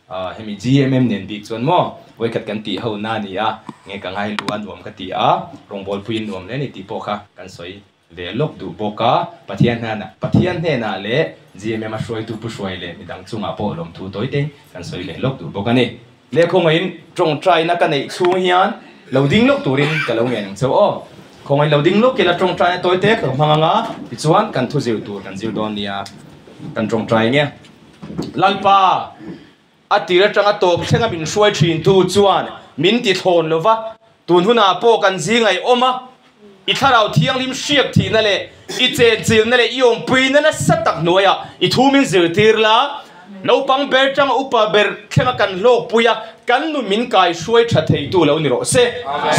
Hemi GMM nen bik chuan maw vawikhat kan tih ho na ni a, nge ka ngai lu a nuam ka ti a, rawngbawlpuiin nuam hle ni tih pawh kha kan sawi ve lawk duh bawk a, Pathian hnenah Pathian hnenah leh GMM a hruaitu pu hruai leh midang chungah pawh lawmthu tawi te kan sawi leh lawk duh bawk a ni. Leh khawngaihin tawngtaina ka neih chhung hian lo ding lawk turin ka lo ngen ang cheu aw. Khawngaihin lo ding lawk ila tawngtaina tawi te ka hmang ang a, tichuan kan thu zir tur kan zir dawn nia kan tawngtai nge. Lalpa, a tir atanga tawp thlenga min hruai thintu chuan min ti thlawn lo va, tun hunah pawh kan zingaih awm a, i thlarau thianghlim hriak thihna leh i chenchilna leh i awmpuina nasa tak hnuaiah i thu min zirtir la, naupang ber tanga upa ber thlenga kan hlawkpui a, kan nun min kaihruai tha theitu lo ni rawh se.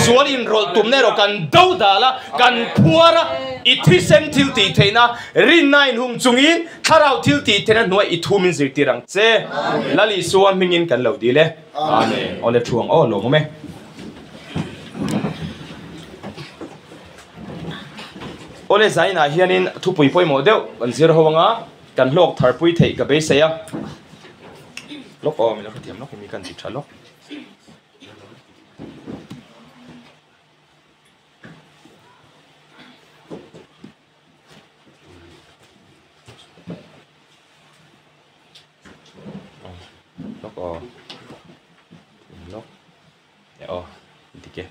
Sual inrawlh tumna erawh kan do dal a, kan phuar a, i thisen thil tih theihna rinna inhung chungin Thlarau thil tih theihna hnuai i thu min zirtir ang che. Lal Isua hmingin kan lo dil e. Amen. Awle thu ang aw lawmawm e. Awle zainah hianin thupui pawimawh deuh kan zir ho anga kan hlawk tharpui theih ka beisei a. Lawk aw min lo hrethiam lawk hi mi kan ti tha lawk. Lawk aw lawk eh aw dik e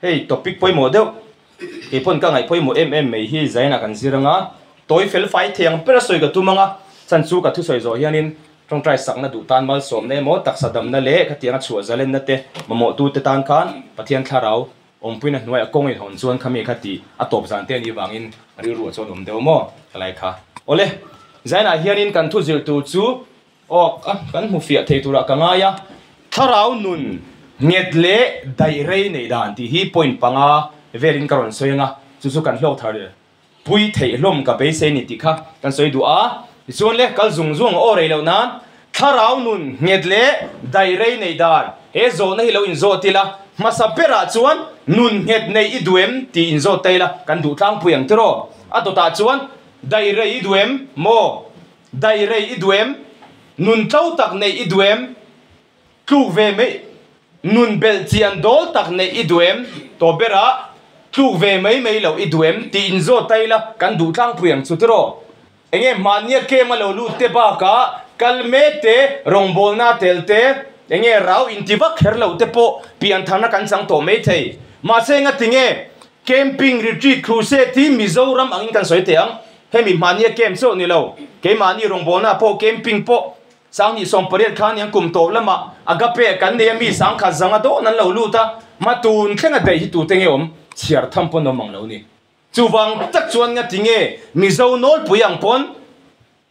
hei topic pawimawh deuh keipawn ka ngaih pawimawh em em mai hi zaina kan zir anga tawi fel fai thei ang ber a sawi ka tum anga chan chu ka thusawi zawh hianin tawngtai sakna duh tan malsawmna emaw taksa damna leh khatianga chhuah zalenna te mamawh tute tan khan Pathian thlarau Awmpuina hnuaiah kawng inhawn chuan khami kha tih a tawp zan te anih vangin rilru ah chuan awm deuh maw ka lai kha. Awle, zainah hianin kan thu zir tur chu aw kan hmu fiah thei turah ka ngai a, thlarau nun nghet leh daih rei nei dan tih hi point panga velin ka rawn sawi anga chu chu kan hlawk thar Pui theih hlawm ka beisei ni tih kha kan sawi duh a, tichuan le kal zung zung aw rei loh nan thlarau nun nghet leh daih rei nei dan he zawhna hi lo inzawt ila, hmasa berah chuan nun nghet nei i duh em tih inzawt ta ila kan duh tlangpui ang tiraw? A dawtah chuan daih rei i duh em maw? Daih rei i duh em? Nun tlo tak neih i duh em? Tluk ve mai nun belh chian dawl tak neih i duh em? Tawp berah tluk ve mai mai loh i duh em? Tih inzawt ta ila kan duh tlangpui ang chu tiraw? Enge hmannia kem a lo lut te bakah kal mek te, rawngbawlna tel te, enge rau inti vak kher lo te pawh piantharna kan chang tawh mai thei. Mahse engatinge camping, retreat, crusade hi Mizoram angin kan sawi teh ang? Hemi hmannia camp chauh ni lo, keimahni rawngbawlna pawh camping pawh Sanghnih 18 khan hian kum tawp lamah Agape kan nei a mi sangkhat zanga dawn an lo lut a, matun thlenga daih hi tute nge awm chhiar tham pawn awm ang lo ni. Chuvang tak chuan ngati nge Mizo nawlpui ang pawn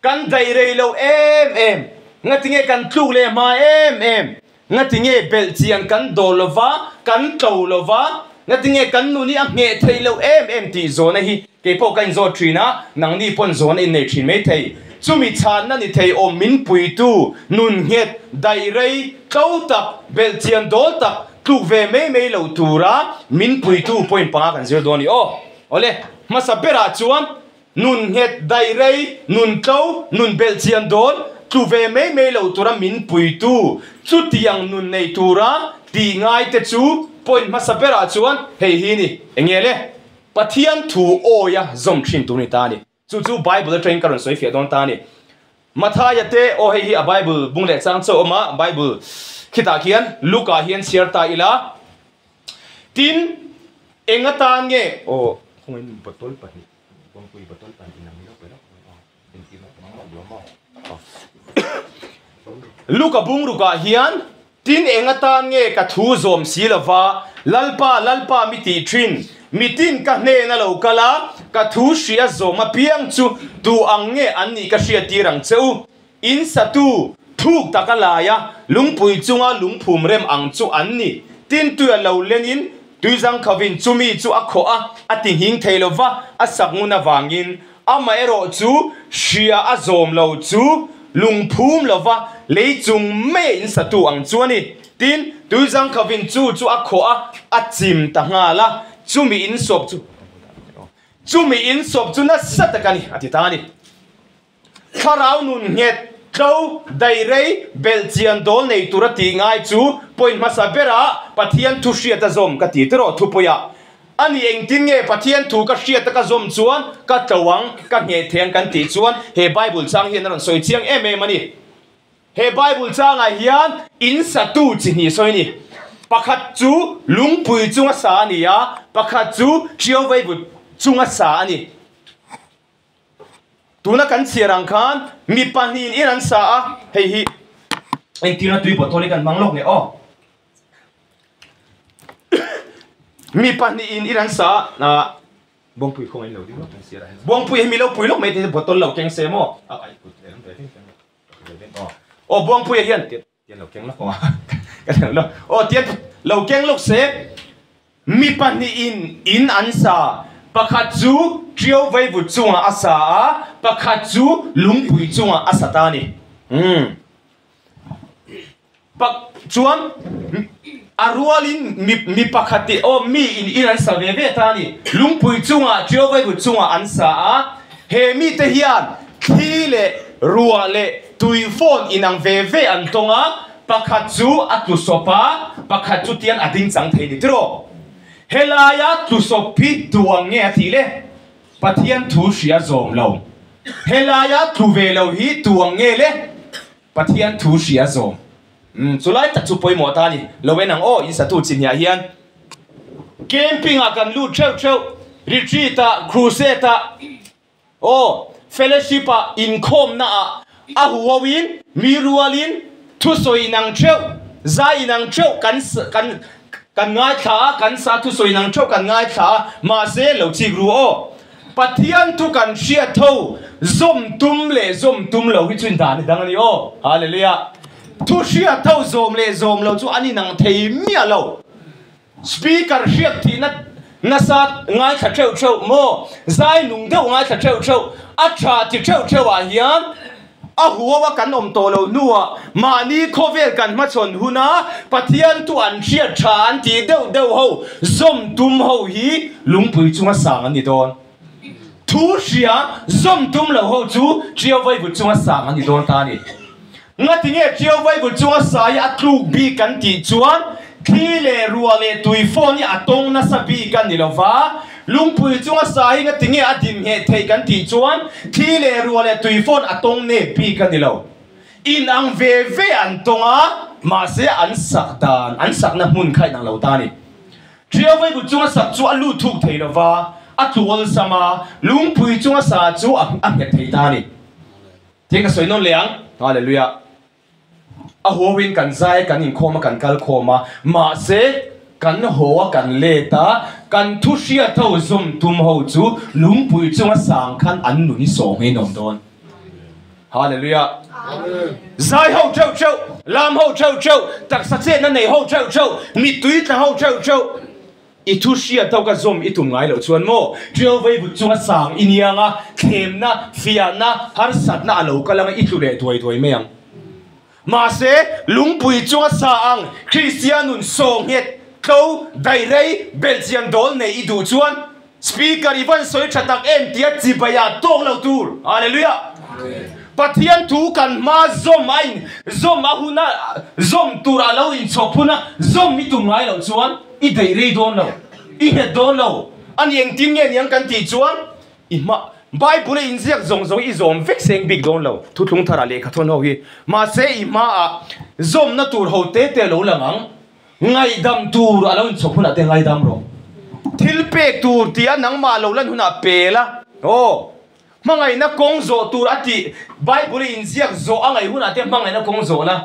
kan daih rei lo em em, ngati nge kan tluk leh hma em em, ngati nge belh chian kan dawl lo va, kan tlo lo va, ngati nge kan nun hi a ngheh theih loh em em tih zawhna hi Kei pawh ka inzawt thin a, nangni pawn zawn a innei thin mai thei. Chumi chhanna ni thei awm min puitu, nun nghet, daih rei, tlo tak, belh chian dawl tak, tluk ve mai mai lo tura min puitu point panga kan zir dawn a ni aw. Awle, hmasa berah chuan nun nghet, daih rei, nun tlo, nun belh chian dawl, tlu ve mai mai lo tura min puitu, chutiang nun nei tura tih ngai te chu point hmasa berah chuan hei hi ni. Enge le? Pathian thu awia zawm thin tur ni ta a ni. Chu chu Bible atangin ka rawn sawi fiah dawn ta a ni. Mathaia te, aw hei hi a Bible bung leh chang chauh awm a, Bible khitah khian Luka hian chhiar ta ila. Tin, eng atan nge, aw khawngaih in bottle pahnih, kawngpui bottle pahnih inang ilo pe lawk mai aw, engtin a awm lawk lo maw. Luka bung rukah hian Tin, eng atan nge ka thu zawm si lova, Lalpa, Lalpa mi tih thin, mitin ka hnen a lo kal a, ka thu hria zawm apiang chu tu ang nge an nih ka hriattir ang che u. In satu, thuk taka laia lungpui chunga lungphum rem ang chu an ni. Tin, tui a lo lenin tuizangkhavin chumi chu a khawh a, a ti nghing thei lova, a sak ngun avangin Amaherawh chu hria a zawm lo chu lungphum lova lei chung mai a insatu ang chu a ni. Tin, tuizangkhavin chu chu a khawh a, a chim ta nghal a, chumi insawp chu chumi insawp chu nasa tak a ni, a ti ta a ni. Thlarau nun nghet. Tlo, dairei, belhchian dawl nei tura tih ngai chu point hmasa berah Pathian thu hriat a zawm ka ti tiraw thupuiah. A ni engtin nge Pathian thu ka hriat a ka zawm chuan ka tlo ang, ka ngheh thei ang kan tih chuan he Bible chang hian a rawn sawi chiang em em a ni. He Bible changah hian in satu chi hnih sawi a ni. Pakhat chu lungpui chunga sa a ni a, pakhat chu ṭiau vaivut chunga sa a ni. Tuna kan chhiar ang khan mi pahnihin in an sa a, hei hi entirna tui bottle hi kan hmang lawk nge aw. Mi pahnihin in an sa a, Buangpui khawngaih in lo ding lawk kan chhiar a, Buangpui hi mi lo pui lawk mai thei bottle lo keng se maw? A ai kut leh ve vek aw. Aw Buangpuia hian Tian lo keng lawk aw ka ti lo aw tian lo keng lawk se mi pahnihin in an sa pakhat chu ṭiau vaivut chungah a sa a pakhat chu lungpui chungah a sa ta a ni umm pak chuan a rualin mi mi pakhat i aw mi in in an sa ve ve ta a ni lungpui chungah ṭiau vaivut chungah an sa a he mite hian thli leh ruah leh Tui phone inang ve ve an tawng a, pakhat chu a tlu sawp a, pakhat chu tian a ding chang thei ni tiraw? Helaia tlu sawp hi tuang nge a tih le? Pathian thu hria zawm lo. Helaia tlu ve lo hi tuang nge le? Pathian thu hria zawm. Umm, chulai tak chu pawimawh ta a ni. Lo en ang aw, in satu chinhniah hian camping ah kan lut theuh theuh, retreat ah, crusade ah, Aw, fellowship ah inkhawmna ah a huho in mi rual in thusawi inang theuh, zai inang theuh kan kan kan ngaithla a, kan sa thusawi inang theuh kan ngaithla a, mahse lo chik ru aw. Pathian thu kan hriat ho zawm tum leh zawm tum lo hi chu indan i dang a ni aw. Hallelujah. Thu hriat ho zawm leh zawm lo chu an inang thei miah lo. Speaker hriat thihna nasa ngaithla theuh theuh maw? Zai nung deuh ngaithla theuh theuh, a tha ti theuh theuh ah hian a huau a kan awm tawh loh hnuah mahni khawvel kan hmachhawn huna Pathian tu an hriat tha an tih deuh deuh ho zawm tum ho hi lungpui chunga sang an ni dawn. Thu hria zawm tum lo ho chu ṭiau vaivut chunga sang an ni dawn ta a ni. Ngatinge ṭiau vaivut chunga sai a tluk bik kan tih chuan thli leh ruah leh tui phone hi a tawng nasa bik a ni lo va, lungpui chunga sai hi ngatinge a din ngheh theih kan tih chuan thli leh ruah leh tui phone a tawng nep bik a ni lo. In ang ve ve an tawng a, mahse an sak dan, an sakna hmun kha inang lo ta a ni. Ṭiau vaivut chunga sak chu a lut thuk thei lo va, a tlu awlsam a, lungpui chunga sa chu a nghet thei ta a ni. Thing ka sawi nawn leh ang. Hallelujah. A huauin kan zai a, kan inkhawm a, kan kal khawm a, mahse kan haw a, kan let a, kan thu hriat ho zawm tum ho chu lungpui chunga sang khan an nun i sawh ngei nawm dawn. Hallelujah. Zai ho theuh theuh, lam ho theuh theuh, taksa chetna nei ho theuh theuh, mittui tla ho theuh theuh. I thu hriat ho ka zawm i tum ngai loh chuan maw? Ṭiau vaivut chunga sang i niang a, thlemna, fiahna, harsatna a lo kal anga i tlu leh duai duai mai ang. Mahse, lungpui chunga sa ang Kristian nun saw nghet, tlo, dairei, belhchian dawl nei i duh chuan Speaker i van sawi tha tak em tia chibai ah tawk lo tur. Hallelujah! Pathian thu kan hma zawm a in zawm a huna zawm tur a lo inchhawp huna zawm i tum ngai loh chuan i daih rei dawn lo, i nghet dawn lo. A ni engtin nge niang kan tih chuan i hma Bible a inziak zawng zawng i zawm vek seng bik dawn lo. Thuthlung thar ah lehkha thawn ho hi. Mahse i hma ah zawmna tur ho te te lo lang ang. Ngaihdam tur a lo inchhawp hunah te ngaidam rawh. Thil pek tur tia nangmah lo lan hunah pe la. Aw. Hmangaihna kawng zawh tur a tih Bible a inziak zawh a ngaih hunah te hmangaihna kawng zawh la.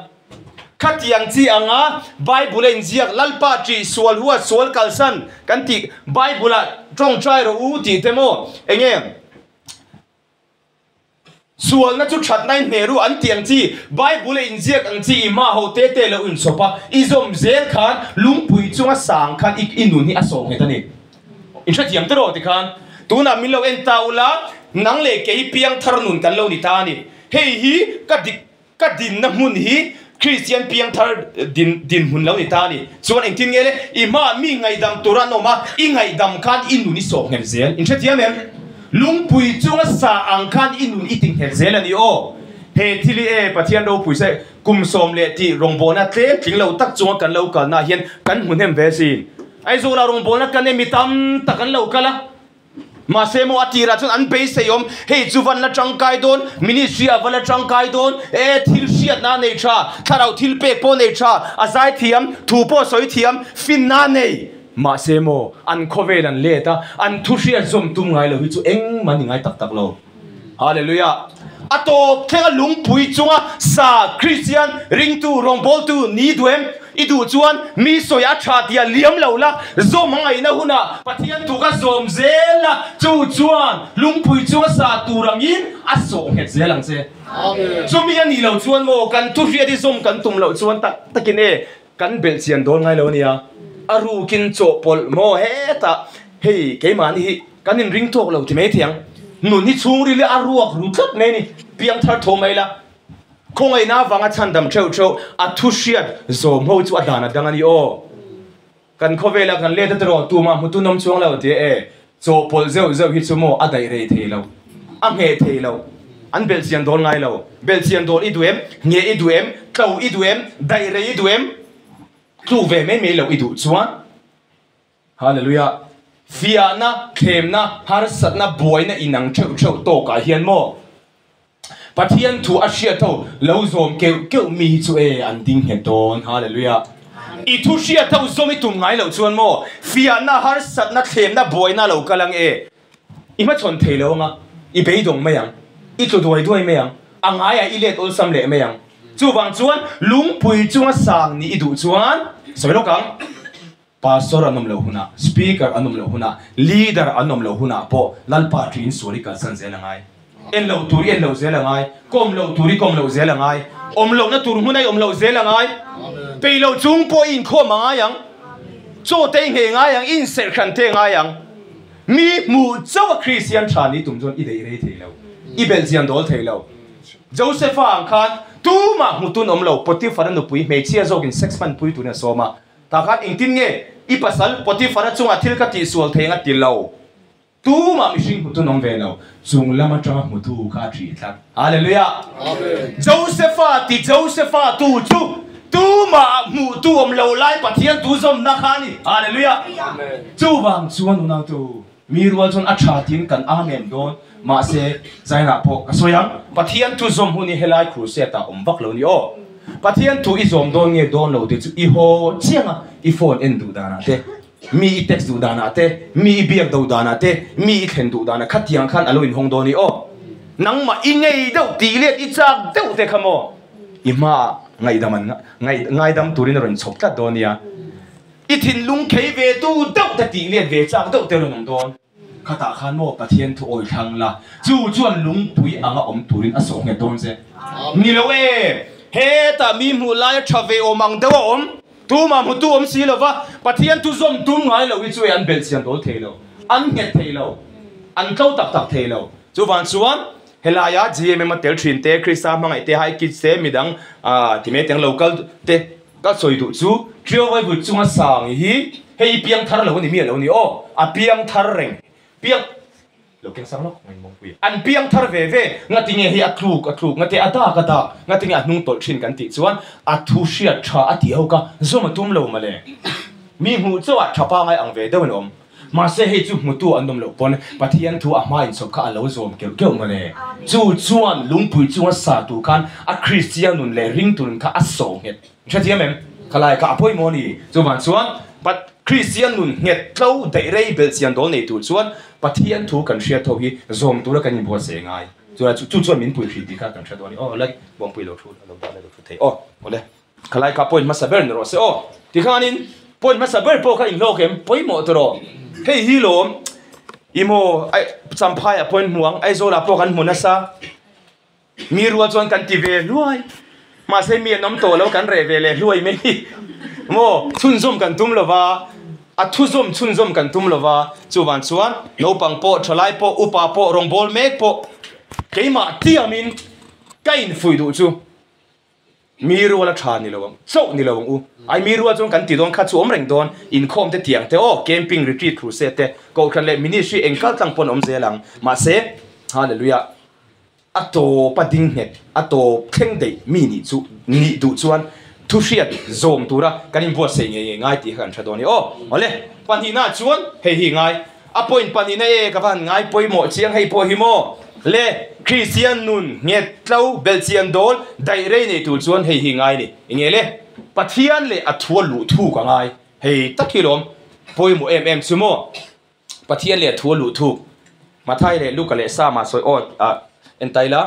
Khatiang chi anga Bible a inziak Lalpa ṭih sual huat sual kalsan kan tih Bible ah ṭawngṭai rawh u tih te maw enge Sualna chu thatna in hne ru an tih ang chi, Bible a inziak ang chi i hma ho te te lo inchhawp a, i zawm zel khan lungpui chunga sang khan i i nun hi a sawh nghet a ni. I hrethiam te rawh tikhan tunah min lo en ta ula, nang leh kei piangthar nun kan lo ni ta a ni. Hei hi ka dik Ka dinna hmun hi Kristian piangthar din dinhmun lo ni ta a ni. Chuan engtin nge le? I hmaah mi ngaihdam tur an awm a, i ngaihdam khan i nun i sawh nghet zel. In hrethiam em? Lungpui chunga sa ang khan i nun i ti nghet zel a ni aw. He thil hi e Pathian ropui se kum sawm leh tih rawngbawlna tlem tling lo tak chunga kan lo kalna ah hian kan hmu hnem ve asin. Aizawlah rawngbawlna kan e mi tam tak an lo kal a. Mahse maw a tirah chuan an beisei awm, hei chu van la tangkai dawn, ministry ah va la tangkai dawn, e thil hriatna a nei tha, thlarau thil pek pawh nei tha, a zai thiam, thu pawh sawi thiam, finna a nei. Mahse maw an khawvel an let a, an thu hriat zawm tum ngai lo hi chu engmah ni ngai tak tak lo. Hallelujah! A tawp thlenga lungpui chunga sa Kristian ringtu rawngbawltu ni duem i duh chuan mi sawi a tha tia liam lo la, zawm a ngaihna hunah Pathian thu ka zawm zel la, chu chuan lungpui chunga sa tur angin a sawh nghet zel ang che. Chumi a nih loh chuan maw kan thu hriat hi zawm kan tum loh chuan tak takin e kan belh chian dawn ngai lo a nia. A rukin chawhpawlh maw hetah hei keimahni hi Kan inring tawk lo ti mai thei ang. Nun hi chhungril hi a ruak ru tlat mai a ni. Piangthar tho mai la. Khawngaihna avanga chhandam theuh theuh a thu hriat zawm ho chu a dan a dang a ni aw. Kan khawvela kan let a tiraw tumah hmu tunawm chuang lo ti e. Chawhpawlh zeuh zeuh hi chu maw a daih rei thei lo. A ngheh thei lo. An belh chian dawn ngai lo. Belh chian dawn i duh em? Ngheh i duh em? Tlo i duh em? Daih rei i duh em? Tluk ve mai mai lo i duh chuan. Hallelujah! Fiahna, thlemna, harsatna, buaina inang theuh theuh tawkah hian maw Pathian thu a hriat ho lo zawm keuh keuh mi hi chu e an ding nghet dawn. Hallelujah! I thu hriat ho zawm i tum ngai loh chuan maw fiahna, harsatna, thlemna, buaina lo kal ang e. I hmachhawn thei lo anga i beidawng mai ang, i tlu duai duai mai ang, a ngaiah i let awlsam leh mai ang. Chuvang chuan lungpui chunga sang nih i duh chuan sawi lawk ang. Pastor an awm loh hunah, Speaker an awm loh hunah, Leader an awm loh hunah pawh Lalpa ṭiin sual i kalsan zel a ngai. En loh tur i en loh zel a ngai, kawm loh tur i kawm loh zel a ngai, awm lohna tur hmuna i awm loh zel a ngai. Peih loh chung pawh i inkhawm a ngai ang, chaw te i nghei ngai ang, i inserh hran te a ngai ang. Mi hmuh chauh a Kristian ṭha ni tum chuan i deih rei thei lo, i belhchian dawl thei lo. Josepha ang khan tumah hmutun awm lo, Potiphar-a nupui hmeichhia zawkin sex hmanpui turin a sawm a. Tah khan engtin nge i pasal Potiphar-a chungah thil ka tihsual thei ang a ti lo. Tumah mihring hmutun awm ve lo, chung lam atanga hmutu kha a ṭih tlat. Hallelujah! Josepha ti Josepha tu chu tumah hmuhtu awm lo lai Pathian tu zawmna kha a ni. Hallelujah! Chuvang chuan unautu, mi rual chuan a ṭha tiin kan Amen dawn, mahse China pawh ka sawi ang, Pathian thu zawm hun hi helai crusade ah awm vak lo ni aw. Pathian thu i zawm dawn nge dawn lo tih chu i haw chiang a, i phone en duh danah te, mi i text duh danah te, mi i biak do danah te, mi i thlen duh danah khatiang khan a lo inhawng dawn i aw. Nangmah i ngei deuh tih let i chak deuh te kha maw i hmaah ngaihdam an ngaidam turin a rawn chhawp tlat dawn nia. I thinlung khei ve tu deuh te tih let ve chak deuh te rawn awm dawn. Khatah khan maw Pathian thu awi thlang la, chu chuan lungpui anga awm turin a sawh nghet dawn che. Ni lo e, hetah mi hmuh laia tha ve awm ang deuh a awm, tumah hmutu awm si lo va, Pathian thu zawm tum ngai lo hi chu e an belhchian dawl thei lo, an nghet thei lo, an tlo tak tak thei lo. Chuvang chuan helaia GMM a tel thin te, Krista hmangaih te, High Kids te, midang ti mai teng lo kal te, Ka sawi duh chu Trio Vaivut chunga sang hi hei i piang thar lo a ni miah lo ni aw, a piang thar reng piang lo keng sang lawk mai mawngpui an piang thar ve ve ngati nge hei a tluk a tluk ngati a dak a dak ngati nge a hnung tawlh thin kan tih chuan a thu hriat tha a tih ho ka zawm a tum lo mawle mi hmuh chauh ah tha pangai ang ve deuh in awm. Mahse hei chu hmutu an awm loh pawn Pathian thu a hma inchhawp kha a lo zawm keuh keuh mawle. Chu chuan lungpui chunga sa tur khan a Kristian nun leh ringtu nun kha a sawh nghet. Hrethiam em? Khalai kha a pawimawh a ni. Chuvang chuan Kristian nun nghet tlo daih rei belh chian dawl nei tur chuan Pathian thu kan hriat ho hi zawm tura kan inbuatsaih ngai. Chu chuan min pui hrih tih kha kan hre dawn a ni. Aw le, Bawngpui lo thu lo dah leh lo thu thei. Aw awle. Khalai kha point hmasa ber ni rawh se aw. Tikhanin point hmasa ber pawh kha inhlawk em? Pawimawh tawh. Hei hi lawm i maw ai Champhaiah point hmu ang, Aizawlah pawh kan hmu nasa. Mi rual chuan kan ti ve hluai. Mahse mi an awm tawh lo kan reh ve leh hluai mai hi. Maw chhunzawm kan tum lova, a thuzawm chhunzawm kan tum lova, chuvang chuan naupang pawh, thalai pawh, upa pawh, rawngbâwl mek pawh keimah tiamin ka infuih duh chu. Mi rual a tha ni lo ang, chauh ni lo ang u. Ai mi rual chuan kan ti dawn kha chu awm reng dawn, inkhawm te tiang te aw, camping, retreat, crusade te, kohhran leh ministry eng kal tlang pawn awm zel ang. Mahse, Hallelujah. A tawp a ding nghet, a tawp thleng daih mi nih chu nih duh chuan thu hriat zawm tura kan inbuatsaih ngei ngei ngai tih kha kan hre dawn a ni. Aw awle, pahnihna chuan hei hi ngai. A point pahnihna e ka va han ngai pawimawh chiang hei pawh hi maw le, Kristian nun nghet tlo belhchian dawl daih rei nei tur chuan hei hi ngai ni. Enge le, Pathian leh a thua luh thuk a ngai. Hei tak hi lawm pawimawh em em chu maw. Pathian leh thu a luh thuk. Mathai leh Luka leh Sama sawi aw ah en ta ila.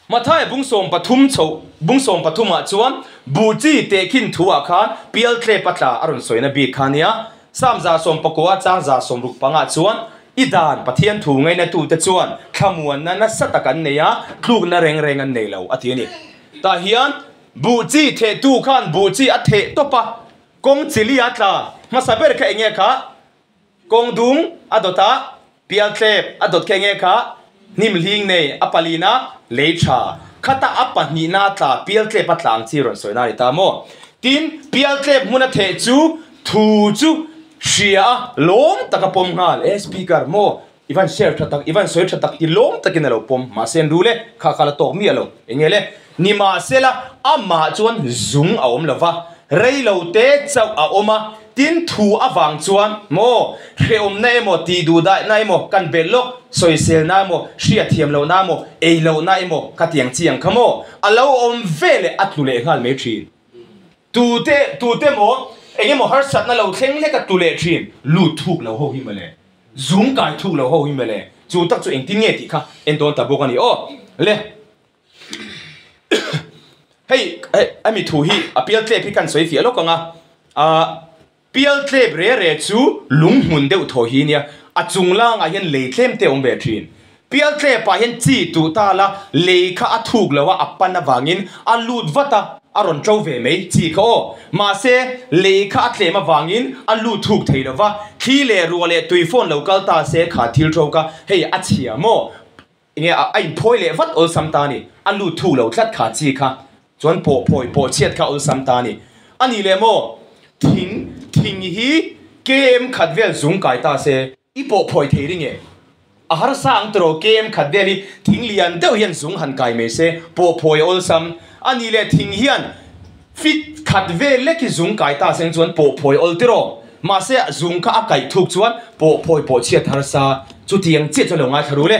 Mathai bung 13 chho bung 13 ah chuan buh chi tehkhin thu ah khan pial tlep a tla a rawn sawina bik kha nia. Sam 19 chang 65 ah chuan i dan Pathian thu ngainatute chuan thlamuanna nasa tak an nei a, tlukna reng reng an nei lo a ti a ni. Tah hian buh chi thehtu khan buh chi a theh tawp a, Kawng chili a tla hmasa ber kha enge kha? Kawng dung a dawt a, pial tlep a dawt kha enge kha? Hnim hling nei a palina lei tha. Khata a pahnihna a tla pial tlep a tla ang chi rawn sawi na a ni ta maw? Tin, pial tlep hmun a theh chu thu chu hria a lawm tak a pawm nghal. E speaker maw? I van share tha tak, i van sawi tha tak ti lawm takin a lo pawm. Mahse an rul e, kha kha la tawk miah lo. Enge le? Nimahsela, amah chuan zung a awm lo va, rei lo te chauh a awm a, tin thu avang chuan maw, hrehawmna emaw, tih duh daihna emaw, kan belh lawk, sawiselna emaw, hriatthiam lohna emaw, ei lohna emaw ka ti ang chi ang kha maw, a lo awm veleh a tlu leh nghal mai thin. Tute, tute maw, engemaw harsatna lo thleng hlek a tlu leh thin, lut thuk lo ho hi mawle. Zung kai thuk lo ho hi mawle, chu tak chu engtin nge tih kha en dawn ta bawk a ni aw. Le hei hemi thu hi a pial tlep hi kan sawi fiah lawk ang a, ah pial tlep re re chu lung hmun deuh thaw hi nia, a chung langah hian lei tlem te a awm ve thin. Pial tlepah hian chi tuh ta la, lei kha a thuk lo a, a pan avangin a lut vat a, a rawn to ve mai chi kha aw. Mahse, lei kha a tlem avangin a lut thuk thei lo va, thli leh ruah leh tui phone lo kal ta se kha thil tho kha hei a chhia maw? Enge a inphawi leh vat awlsam ta a ni, a lut thuk lo tlat kha chi kha chuan pawh phawi pawh chhiat kha awlsam ta a ni. A nih leh maw? Thing, thing hi KM khat vel zung kai ta se. I pawh phawi thei ring e. A harsa ang tawh KM khat vel hi thing lian deuh hian zung han kai mai se, pawh phawi a awlsam. A nih leh thing hian fit khat vel lek hi zung kai ta seng chuan pawh phawi awl tiraw. Mahse zung kha a kaih thuk chuan pawh phawi pawh chhiat harsa. Chutiang chiah chuan lo ngaithla rul e.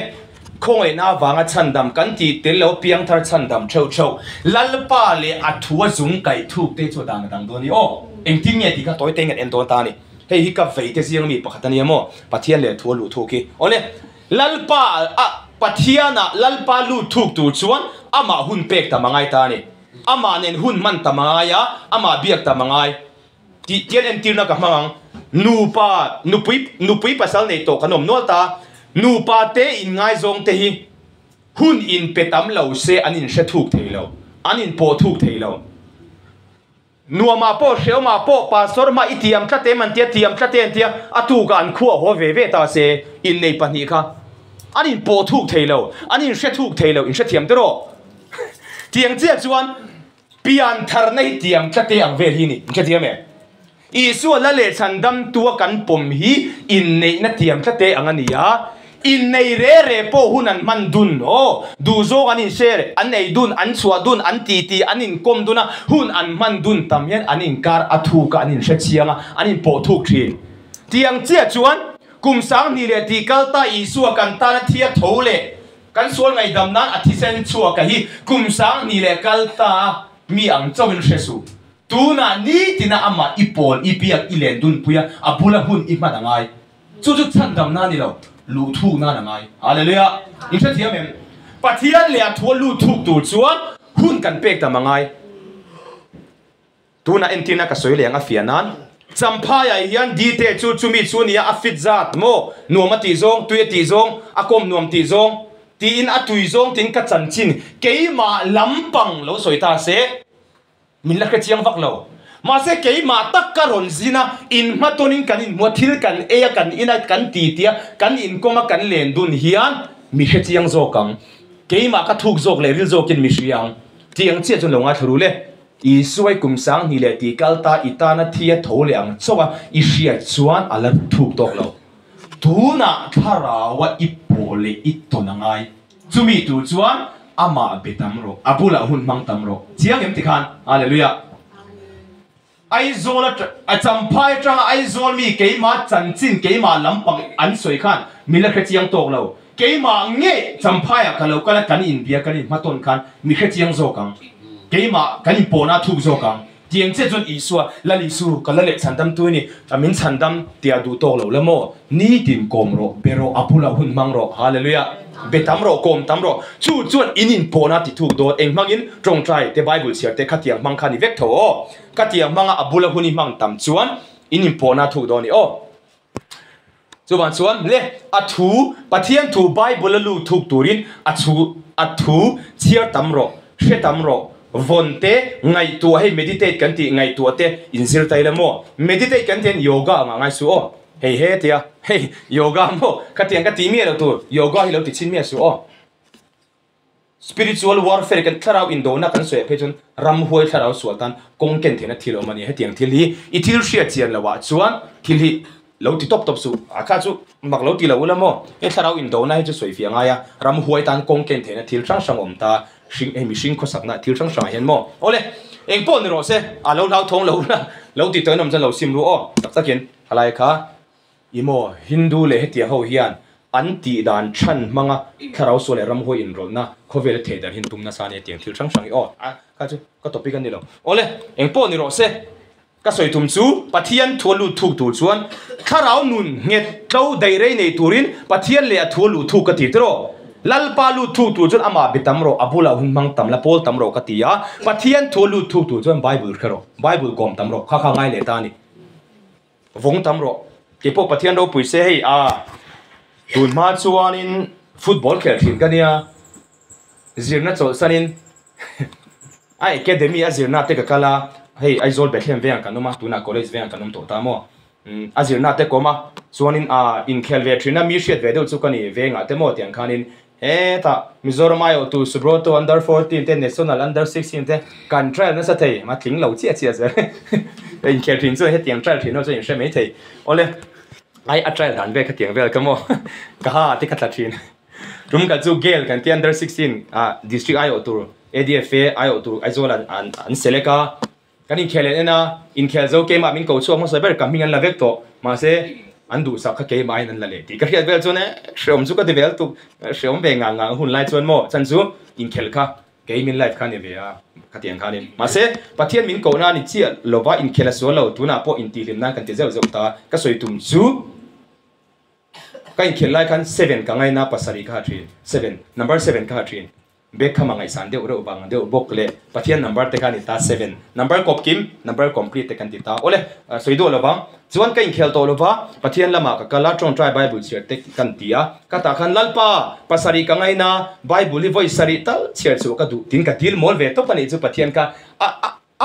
Khawngaihna avanga chhandam kan tih tel lo piangthar chhandam theuh theuh. Lalpa leh a thu a zung kaih thuk te chu a dan a dang dawn a ni aw. Engtin nge tih kha tawi te ngen en dawn ta a ni. Hei hi ka vei te ziang mi pakhat a nia maw? Pathian leh thu a luh thuk hi. Awle, Lalpa a Pathian ah Lalpa lut thuk tur chuan amah hun pek tam a ngai ta a ni. Amah nen hun hman tam a ngai a, amah biak tam a ngai. Tih tian entirna ka hmang ang. Nupa, nupui, nupui pasal nei tawh kan awm nual ta. Nupa te inngaizawng te hi hun inpe tam lo se an inhre thuk thei lo, an inpawh thuk thei lo. Nuamah pawh Hreawmah pawh Pastor hma i tiam tlat em an tia, tiam tlat e an tia, a tukah an khuah haw ve ve ta se, innei pahnih kha an inpawh thuk thei lo, an inhre thuk thei lo, inhrethiam te rawh. Tiang chiah chuan pian tharna hi tiam tlat e ang vel hi ni, inhrethiam em? Isua la leh chhan damtua kan pawm hi inneihna tiam tlat e ang a ni a, innei re re pawh hun an hman dun aw, duhzawng an inshare, an ei dun, an chhuah dun, an titi, an inkawm dun a, hun an hman dun tam hian an inkar a thuk a, an inhre chiang a, an inpawh thuk thin. Tiang chiah chuan kum 2000 leh tih kal ta Isua kan tana thi a tho leh kan sual ngaihdam nan a thisen chhuak a hi kum 2000 leh kal ta a mi ang chauhin hre suh. Tunah nitina amah i pawl, i biak, i len dunpui a, a bula hun i hman a ngai. Chu chu chhandam na a ni lo, luh thuk nan a ngai. Hallelujah! In hrethiam em? Pathian leh a thua lut thuk tur chuan hun kan pek tam a ngai. Tunah entirna ka sawi leh ang a fiah nan. Champhaiah hian Dite chu chumi chu nia a fit zat maw? Nuam a tih zawng, tui a tih zawng, a kawm nuam tih zawng tiin a tui zawng tiin ka chanchin keimah lampang lo sawi ta se. Min la hre chiang vak lo. Mahse keimah tak ka rawn zin a, inhmatawnin kan inhmu a, thil kan ei a, kan in a, kan titi a, kan inkawm a, kan len dun hian mi hre chiang zawk ang. Keimah ka thuk zawk leh ril zawkin mi hria ang. Tih ang chiah chuan lo ngaithla rul e. Isuai kum 2000 leh tih kal ta i tana thi a tho leh ang chauh a, i hriat chuan a la thuk tawk lo. Tunah thlarau a i pawh pawh leh i tawn a ngai. Chumi tur chuan amah be tam rawh, a bulah hun hmang tam rawh. Chiang em tikhan? Hallelujah! Aizawl a Champhai atanga Aizawl mi keimah chanchin keimah lampang an sawi khan min la hrechiang tawk lo. Keimah nge Champhaiah ka lo kal a kan inbia kan inhmatawn khan mi hrechiang zawk ang. Keimah kan inpawhna a thuk zawk ang. Tiang chiah chuan Isua, Lal Isu, ka la leh chhandam tu i ni, a min chhandam tia duh tawk lo la maw? Nitin kawm rawh, be rawh, a bulah hun hmang rawh. Hallelujah! Be tam rawh, kawm tam rawh. Chu chuan in inpawhna ti thuk dawn. Eng hmangin tawngtai te, Bible chhiar te khatiang hmang kha ni vek tho aw. Khatiang hmanga a bula hun i hmang tam chuan in inpawhna thuk dawn i aw. Chuvang chuan le a thu, Pathian thu Bible a lut thuk turin a chhu a thu chhiar tam rawh, hre tam rawh, vawn te, ngaihtuah hei meditate kan tih ngaihtuah te inzir ta ila maw? Meditate kan tih hian yoga anga ngai suh aw. Hei he tia hei yoga maw khatiang ka tih miah lo tur yoga hi lo ti chhin miah suh aw. Spiritual warfare kan thlarau indona kan sawi ah phei chuan ramhuai thlarau sual tan kawng ken theihna thil a awm a ni. Hetiang thil hi i thil hriat chian loh ah chuan thil hi lo ti tawp tawp suh. A kha chu mak lo ti lo ula maw? Hei thlarau indona hi chu sawi fiah ngai a, ramhuai tan kawng ken theihna thil hrang hrang a awm ta. Hring hei mihring khawsakna thil hrang hrang ah hian maw? Awle, eng pawh ni rawh se, a lo hlauthawng lo ula, lo ti tawh in awm chuan lo sim ru aw. Tak takin halai kha I maw, Hindu leh hetiang ho hian an tih dan chhan hmanga thlarau sual leh ramhuai inrawlhna khawvela theh dan hi an tum nasa a ni hetiang thil hrang hrang hi aw. A, kha chu ka topic a ni lo. Awle, eng pawh ni rawh se, ka sawi tum chu Pathian thu a lut thuk tur chuan thlarau nun nghet tlo daih rei nei turin Pathian leh a thu a luh thuk ka ti tiraw. Lalpa lut thuk tur chuan amah be tam rawh, a bulah hun hmang tam la, pawl tam rawh ka ti a. Pathian thu a lut thuk tur chuan Bible hre rawh, Bible kawm tam rawh, kha kha ngai leh ta a ni. Vawng tam rawh. Keipawh Pathian ropui se hei a tun hma chuanin football khel thin ka nia, zirna chawlhsanin a academy a zirna te ka kal a, hei Aizawl Bethlehem vengah kan awm a, tunah college vengah kan awm tawh ta maw. A zirna te ka awm a, chuanin a inkhel ve thin a, mi hriat ve deuh chu ka ni vengah te maw tiang khanin Hetah Mizoram aiawhtu Subroto under 14 te National under 16 te kan trial nasa thei, a tling lo chiah chiah zel. Inkhel thin chuan hetiang trial thin ho chuan inhre mai thei. Awle, ai a trial dan vel khatiang vel ka maw ka ha te ka tla thin. Tum kal chu Gale kan tia under 16 ah district aiawhtu ADFA aiawhtu Aizawl an an select a. Kan inkhel en en a, inkhel zo keimah min ko chhuak hmasa ber ka hming an la vek tawh, mahse an duhsak kha keimahin an la leh tih ka hriat vel chuan e hreawm chu ka ti vel tuk, hreawm ve ngang ngang hun lai chuan maw chan chu inkhel kha kei min life kha a ni ve a khatiang khanin mahse Pathian min kohna a ni chiah lova inkhel a sual lo tunah pawh intihhlim nan kan ti zeuh zeuh ta ka sawi tum chu ka inkhel lai khan seven ka ngaina pasarih kha a thin seven number seven kha a thin. Bag kha mah ngaihsan deuh reuh vang deuh bawk leh Pathian number te kha a ni ta seven number kawp kim number complete te kan ti ta awle sawi duah lovang chuan ka inkhel tawh lova Pathian lamah ka kal a tawngtai bible chhiar te kan ti a ka tah khan Lalpa pasarih ka ngaina bible hi vawi sarih tal chhiar chhuah ka duh tin ka dil mawl ve tawp a nih chu Pathian kha a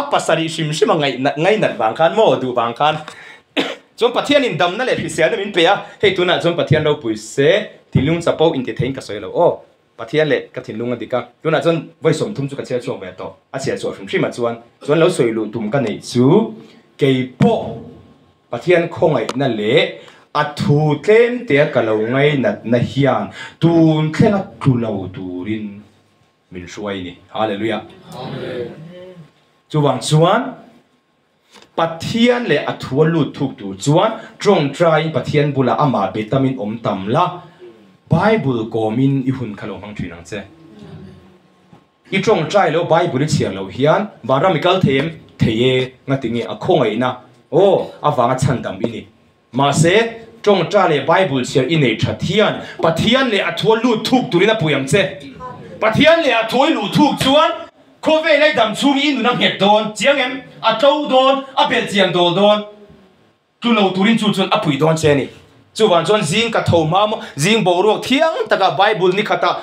a pasarih hrim hrim a ngainat vang khan maw duh vang khan chuan Pathian in damna leh hriselna min pe a hei tunah chuan Pathian ropui se thinlung chapo intitheiin ka sawi lo aw. Pathian leh ka thinlung a dik a, tunah chuan vawi 30 chu ka chhiar chhuak ve tawh. A chhiar chhuah hrim hrim ah chuan chuan lo sawi luh tum ka neih chu kei pawh Pathian khawngaihna leh a thu tlem tea ka lo ngainatna hian tun thlenga tlu lo turin min hruai ni. Hallelujah. Chuvang chuan Pathian leh a thu a lut thuk tur chuan tawngtaiin Pathian bulah amah be tamin awm tam la, Bible kawmin i hun kha lo hmang thin ang che. I tawngtai lo Bible i chhiar loh hian vanram i kal thei em? Thei e, ngati nge a khawngaihna aw avanga chhandam i ni. Mahse, tawngtai leh Bible chhiar i nei that hian Pathian leh a thu a lut thuk turin a pui ang che. Pathian leh a thu i luh thuk chuan Khawvel ei dam chhung i nun a nghet dawn chiang em? A tlo dawn, a belh chiang dawl dawn. Tlu lo turin chu chuan a pui dawn che a ni. Chuvang chuan zing ka tho hma maw, zing boruak thiang takah Bible ni khatah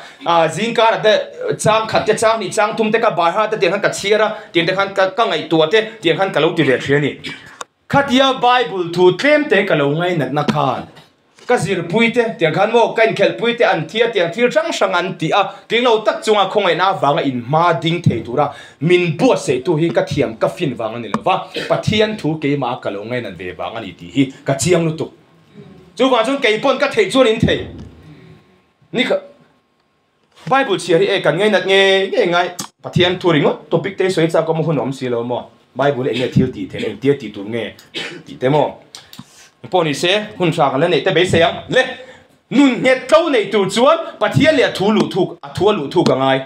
zing karah te chang khat te chang hnih chang thum te ka bar te tiang khan ka chhiar a, tiang te khan ka ngaihtuah te tiang khan ka lo ti ve thin a ni. Khatia Bible thu tlem te ka lo ngainatna khan ka zirpui te tiang khan maw ka inkhelhpui te an thi a tiang thil hrang hrang an ti a, tling lo tak chunga khawngaihna avanga inhma ding thei tura min buatsaihtu hi ka thiam ka fin vang a ni lo va, Pathian thu keimah ka lo ngainat ve vang a ni tih hi ka chiang lutuk. Chuvang chuan kei pawn ka theih chuan in thei. Ni kha Bible chhiar hi e kan ngainat nge nge ngai Pathian thu ringawt topic te hi sawi chak awm hun a awm si lo maw Bible hi eng nge thil tih theih engtia tih tur nge tih te maw pawh ni se hun tha kan la neih te beisei ang le nun nghet tlo nei tur chuan Pathian leh a thu luh thuk a thu a luh thuk a ngai.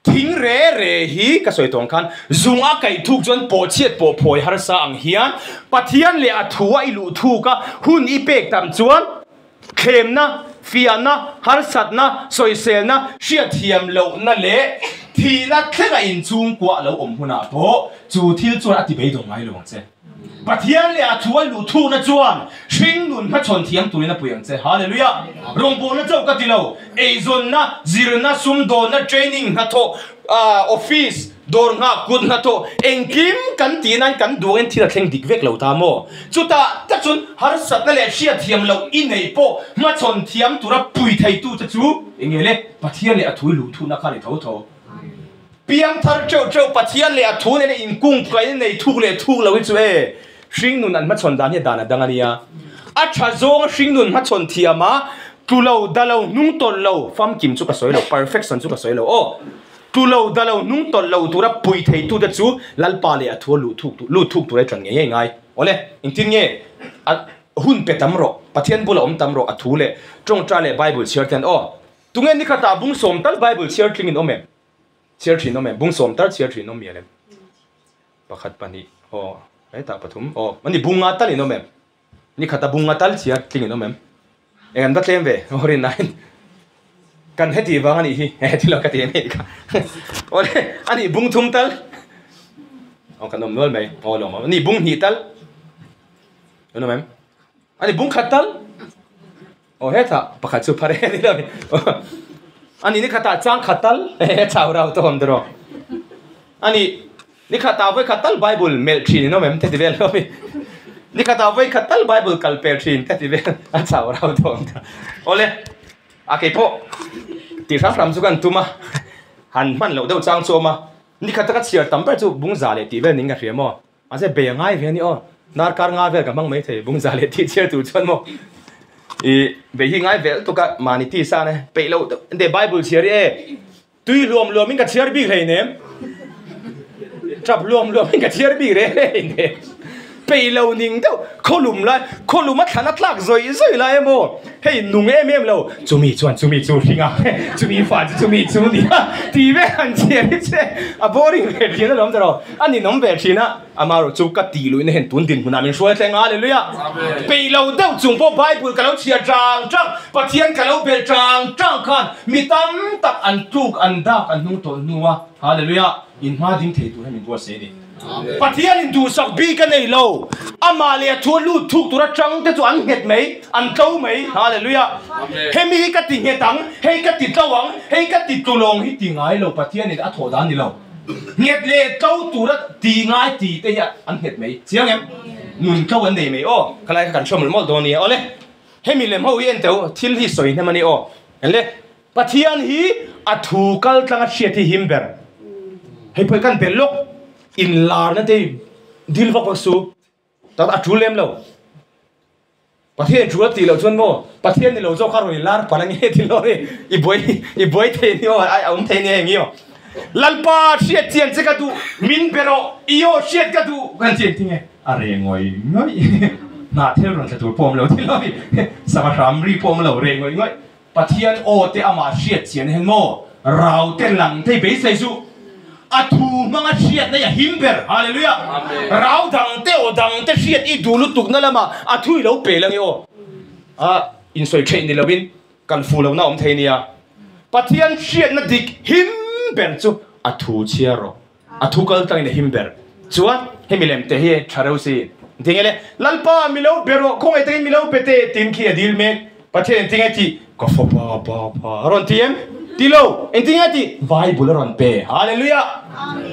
Thing re re hi ka sawi tawng khan zung a kaih thuk chuan pawh chhiat pawh phawi harsa ang hian Pathian leh a thu a i luh thuk a hun i pek tam chuan thlemna, fiahna, harsatna, sawiselna, hriatthiam lohna leh thihna thlenga inchhungkua a lo awm hunah pawh chu thil chuan a ti beidawng ngai lo ang che. Pathian leh a thu a luh thukna chuan hringnun hmachhawn thiam turin a pui ang che. Hallelujah! Rawngbawlna chauh ka ti lo, eizawnna, zirna, sumdawnna, training, hnathawh, office, dawr nghah, kut hnathawh, engkim kan tih nan kan duangin thil a thleng dik vek lo ta maw? Chutah tak chuan harsatna leh hriatthiam loh i neih pawh hmachhawn thiam tura pui theitu che chu eng nge le? Pathian leh a thu i luh thukna kha a ni tho tho. Piangthar teuh teuh Pathian leh a thu nena inkung kaina nei thuk leh thuk lo hi chu e, hringnun an hmachhawn dan hi a dan a dang a nia. A tha zawnga hringnun hmachhawn thiam a, tlu lo, da lo, hnung tawlh lo, famkim chu ka sawi lo, perfection chu ka sawi lo aw. Tlu lo, da lo, hnung tawlh lo tura pui theitute chu Lalpa leh a thu a luh thuk lut thuk tura i tan ngei ngei ngai. Awle, engtin nge a hun pe tam rawh, Pathian bula awm tam rawh a thu leh tawngtai leh Bible chhiar ten aw. Tunge nikhatah bung sawm tal Bible chhiar tling in awm em? Chhiar thin awm em? Bung sawm tal chhiar thin awm mial em? Pakhat pahnih aw hetah pathum aw ani bunga tal in awm em? Nikhata bunga tal chhiar tling in awm em? Eng an va tlem ve aw rin nain kan heti vang anih hi he thil ka ti em kha awle ani bung thum tal aw kan awm nual mai aw lawm ani bung hnih tal an awm em? Ani bung khat tal Aw hetah pakhat chu phar e ni lo ani ni khatah chang khat tal he chau rau tawh awm tawh ani ni khatah vawi khat tal bible melh thin in awm em te ti vel hlawm i ni khatah vawi khat tal bible kal pel thin te ti vel a chau rau tawh awm tawh awle a kei pawh tih hram hram chu kan tum a han hman loh deuh chang chu awm a ni khat taka chhiar tam ber chu bungza leh tih vel ning ka hria maw. Mahse bei a ngai ve a ni aw. Darkar nga vel ka hmang mai thei bungza leh tih chhiar tur chuan maw. I bei hi ngai vel tuk a mahni ti san e peih loh deuh ente bible chhiar hi e tui hluam hluam in ka chhiar bik hlei nem tap hluam hluam in ka chhiar bik reng reng nem peih lo ning deuh khawlum lai khawlum a thlan a tlak zawih zawih lai emaw hei nung em em lo chumi chuan chumi chu hring a chumi fa chu chumi chu nia tih vel han chhiar hi che a boring ve thin alawm ta rawh. A ninawm ve thin a, amaherawh chu ka tih luihna hian tun dinhmunah min hruai thleng a, Hallelujah! Peih lo deuh chung pawh Bible ka lo chhiar tang tang, Pathian ka lo bel tang tang khan mi tam tak an tluk, an dak, an hnung tawlh hnu a, Hallelujah! In hma ding thei tur hian min buatsaih a ni. Pathian in duhsak bik a nei lo, amah leh a thu a lut thuk tur atang te chu an nghet mai, an tlo mai, Hallelujah! Hemi hi ka ti nghet ang, hei ka ti tlo ang, hei ka ti tlulawng hi ti ngai lo, Pathian in a thawh dan ni lo. Nghet leh tlo tura ti ngai ti te hi an nghet mai chiang em? Nun tlo an nei mai aw. Khalai kha kan hre mawlh mawlh dawn nia awle. Hemi lem ho hi en teu thil hi sawi hnem a ni aw. Enle Pathian hi a thu kal tlang a hriat hi him ber. Hei pawh hi kan belh lawk inlarna te hi dil vak vak su. Tak a tul lem lo. Pathian tul a tih loh chuan maw Pathian ni lo zawk a rawn lar palh ange ti lo ni i buai i buai thei ni aw a awm thei ni heng hi aw. Lalpa hriat chian che ka duh min be rawh i aw hriat ka duh kan ti engtin nge a reh ngawih ngawih hnah thel rawn thla tur pawh awm lo ti lo ni sava hram ri pawh awm lo reh ngawih ngawih Pathian aw te amah hriat chian hian maw rau te lang te beisei chu a thu hmanga hriat na hi a him ber. Hallelujah. Rau dang te aw dang te hriat i duh lutuk na lamah a thu i lo pe lang i aw. A insawi theih ni lovin kan fu lohna awm thei nia. Pathian hriatna dik him ber chu a thu chhiar rawh. A thu kal tlangin a him ber. Chuan hemi lem te hi tha reuh si. Tinge le, Lalpa mi lo be rawh, khawngaih takin mi lo pe teh tin khi a dil mek. Pathian engtinge tih? Ka fapa pa pa a rawn ti em? Ti lo, engtinge tih? Bible a rawn pe. Hallelujah!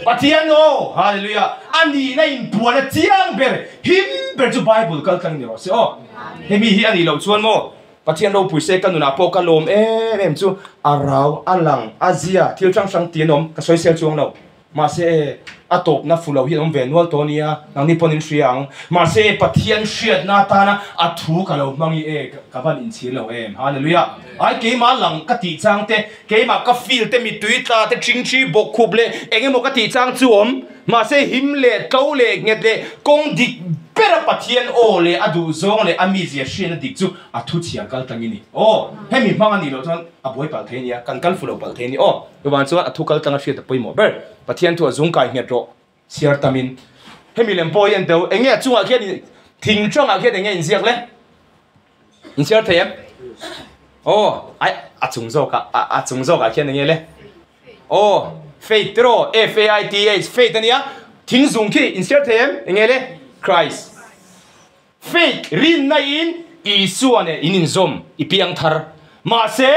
Pathian aw! Hallelujah! A nihna inpuan a chiang ber, him ber chu Bible kal tlang ni rawh se aw. Hemi hi a nih loh chuan maw Pathian ropui se ka nunah pawh ka lawm em em chu a rau, a lang, a zia, thil hrang hrang ti an awm, ka sawi sel chuang lo. Mahse, a tawpna fu lo hi an awm ve nual tawh ania, nangni pawn in hria ang. Mahse, Pathian hriatna atana a thu ka lo hmang i e, ka van inchhir lo em. Hallelujah! Ai keimah lang ka tih chang te, keimah ka feel te, mittui tla te, ṭhingṭhi bawkkhup leh eng emaw ka tih chang chu awm. Mahse, him leh tlo leh nghet leh kawng dik bera Pathian aw leh a duhzawng leh a mizia hriatna dik chu a thu chhiar kal tlang i ni. Aw, hemi hmang a nih loh chuan a buai palh thei a nia, kan kal fu lo palh thei a ni. Aw. Chuvang chuan a thu kal tlang a hriat a pawimawh ber. Pathian thu a zung kai nghet rawh chhiar tamin. Hemi lem pawh hi en teu, enge a chungah khian thing tangah khian enge inziak le? Inchhiar thei em? Aw, ai a chung zawkah, a chung zawkah khian enge le? Aw, faith tiraw, F-A-I-T-H, faith a nia. Thing zung khi inchhiar thei em? Enge le? Christ. Faith, rinna in Isua nen in inzawm, i piang thar. Mahse,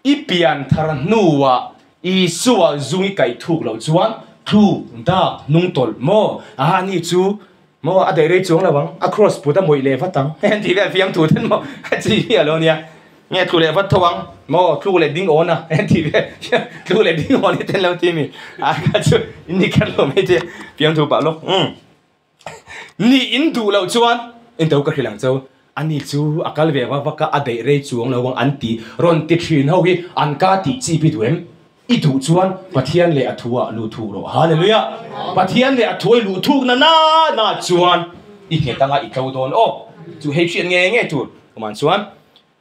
I pian thar hnuah Isua zung i kaih thuk loh chuan thluk, dak, hnung tawlh maw? Aha ni chu maw a daih rei chuang lo ang, a cross put a mawih leh vat ang hei an tih vel fiam thu ten maw a chi hi a lo nia, nge tlu leh vat tho ang maw thluk leh ding awn a hei an tih vel thluk leh ding awn hi ten lo ti mi a kha chu in ni kher lo mai che fiam thu pah lawk umm. Ni in duh loh chuan engto ka hrilh ang cheu, ani chu a kal ve vak vak a, a daih rei chuang lo ang an ti rawn ti thin ho hi an ka tih chi pi duh em? I duh chuan Pathian leh a thu ah luh thuk rawh. Hallelujah! Pathian leh a thu a i luh thuk na na na chuan i nghet anga i tlo dawn aw. Chu hei hriat nge nge tur awm chuan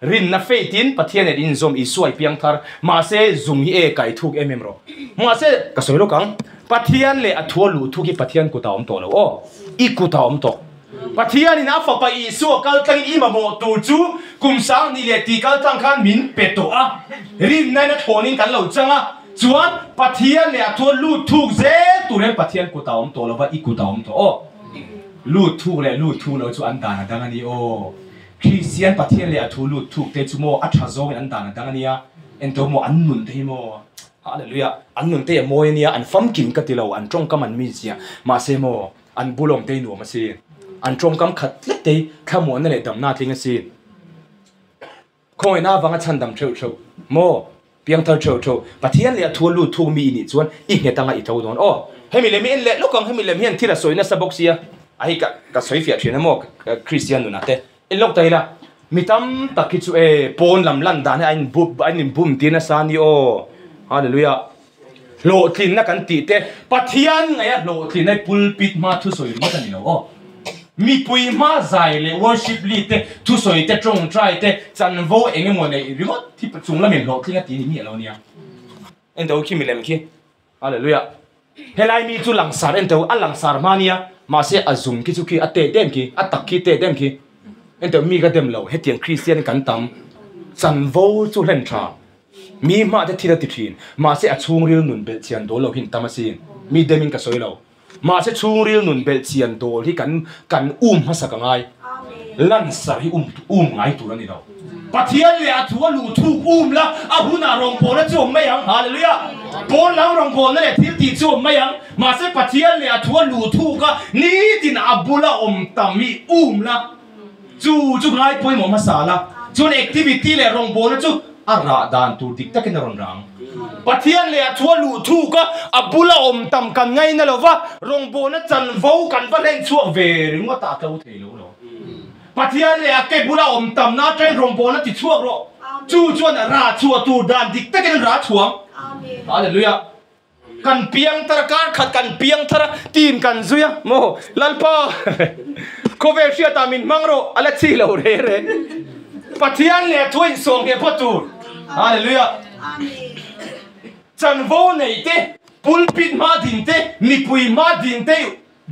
Rinna faith in Pathian nen inzawm Isua i piang thar, mahse zung hi e kai thuk em em rawh. Mahse ka sawi lawk ang, Pathian leh a thua luh thuk hi Pathian kutah awm tawh lo aw, i kutah awm tawh. Pathian in a fapa Isua kal tlangin i mamawh tur chu kum sang hnih leh tih kal tlang khan min pe tawh a, rinna in a thlawnin kan lo chang a, chuan Pathian leh a thua lut thuk zel tur hian Pathian kutah awm tawh lo va, i kutah awm tawh aw. Lut thuk leh lut thuk lo chu an dan a dang a ni aw. Kristian Pathian leh a thu lut thuk te chu maw a tha zawngin an dan a dang a nia, engto maw an nun te hi maw Hallelujah an nun te a mawi a nia, an famkim ka ti lo, an tawngkam an mi zia, mahse maw an bulawm te hi nuam a si, an tawngkam khat tlat te hi thlamuanna leh damna a tling a si. Khawngaihna avanga chhandam theuh theuh maw piangthar theuh theuh Pathian leh a thu a lut thuk mi i nih chuan i nghet anga i tho dawn aw. Hemi lem hi en leh lawk ang, hemi lem hian thil a sawi nasa bawk sia, a hei ka ka sawi fiah thin a maw Kristian nunah te en lawk ta ila mi tam tak hi chu e pawn lam lan dan hi a in bum a in bum tir nasa a ni aw Hallelujah hlawhtlinna kan tih te Pathian ngaih a hlawhtlinna hi pulpit hma thusawi ringawt a ni lo aw. Mipui hma zai leh worship lead te, thusawi te, tawngtai te, chanvo eng emaw neih ringawt hi chung lamin hlawhtling a ti ni miah lo nia. Ento khi milem khi. Hallelujah. Helai mi chu langsar ento a langsar hma nia, mahse a zung khi chu khi a tet em khi, a tak khi tet em khi. Ento mi ka dem lo, hetiang Kristian kan tam. Chanvo chu hlen tha. Mi hma te thil a ti thin, mahse a chhungril nun belh chian dawl lo hi an tam asin. Mi demin ka sawi lo. Mahse chhungril nun belh chian dawl hi kan kan um hmasak a ngai. Lansar hi um um ngai tur a ni lo. Pathian leh a thu a luh thuk um la, a hunah rawngbawlna chu awm mai ang. Hallelujah! Pawn lam rawngbawlna leh thil tih chu awm mai ang. Mahse Pathian leh a thu a luh thuk a, nitin a bula awm tam hi um la, chu chu ngai pawimawh hmasa la, chuan activity leh rawngbawlna chu a rah dan tur dik takin a rawn rah ang. Pathian leh a thu a luh thuk a, a bula awm tam kan ngaina lo va, rawngbawlna chanvo kan va hlen chhuak ve ringawt a, a tlo thei lo lo. Pathian leh a ke bula awm tamna atangin rawngbawlna ti chhuak rawh. Chu chuan rah chhuah tur dan dik takin an rah chhuang. Hallelujah. Kan piang thar a, kar khat kan piang thar a, team kan zui a, maw Lalpa khawvel hriatah min hmang rawh a la chi lo re re. Pathian leh a thu a insawm ngheh phawt tur. Hallelujah. Chanvo nei te, pulpit hma din te, mipui hma din te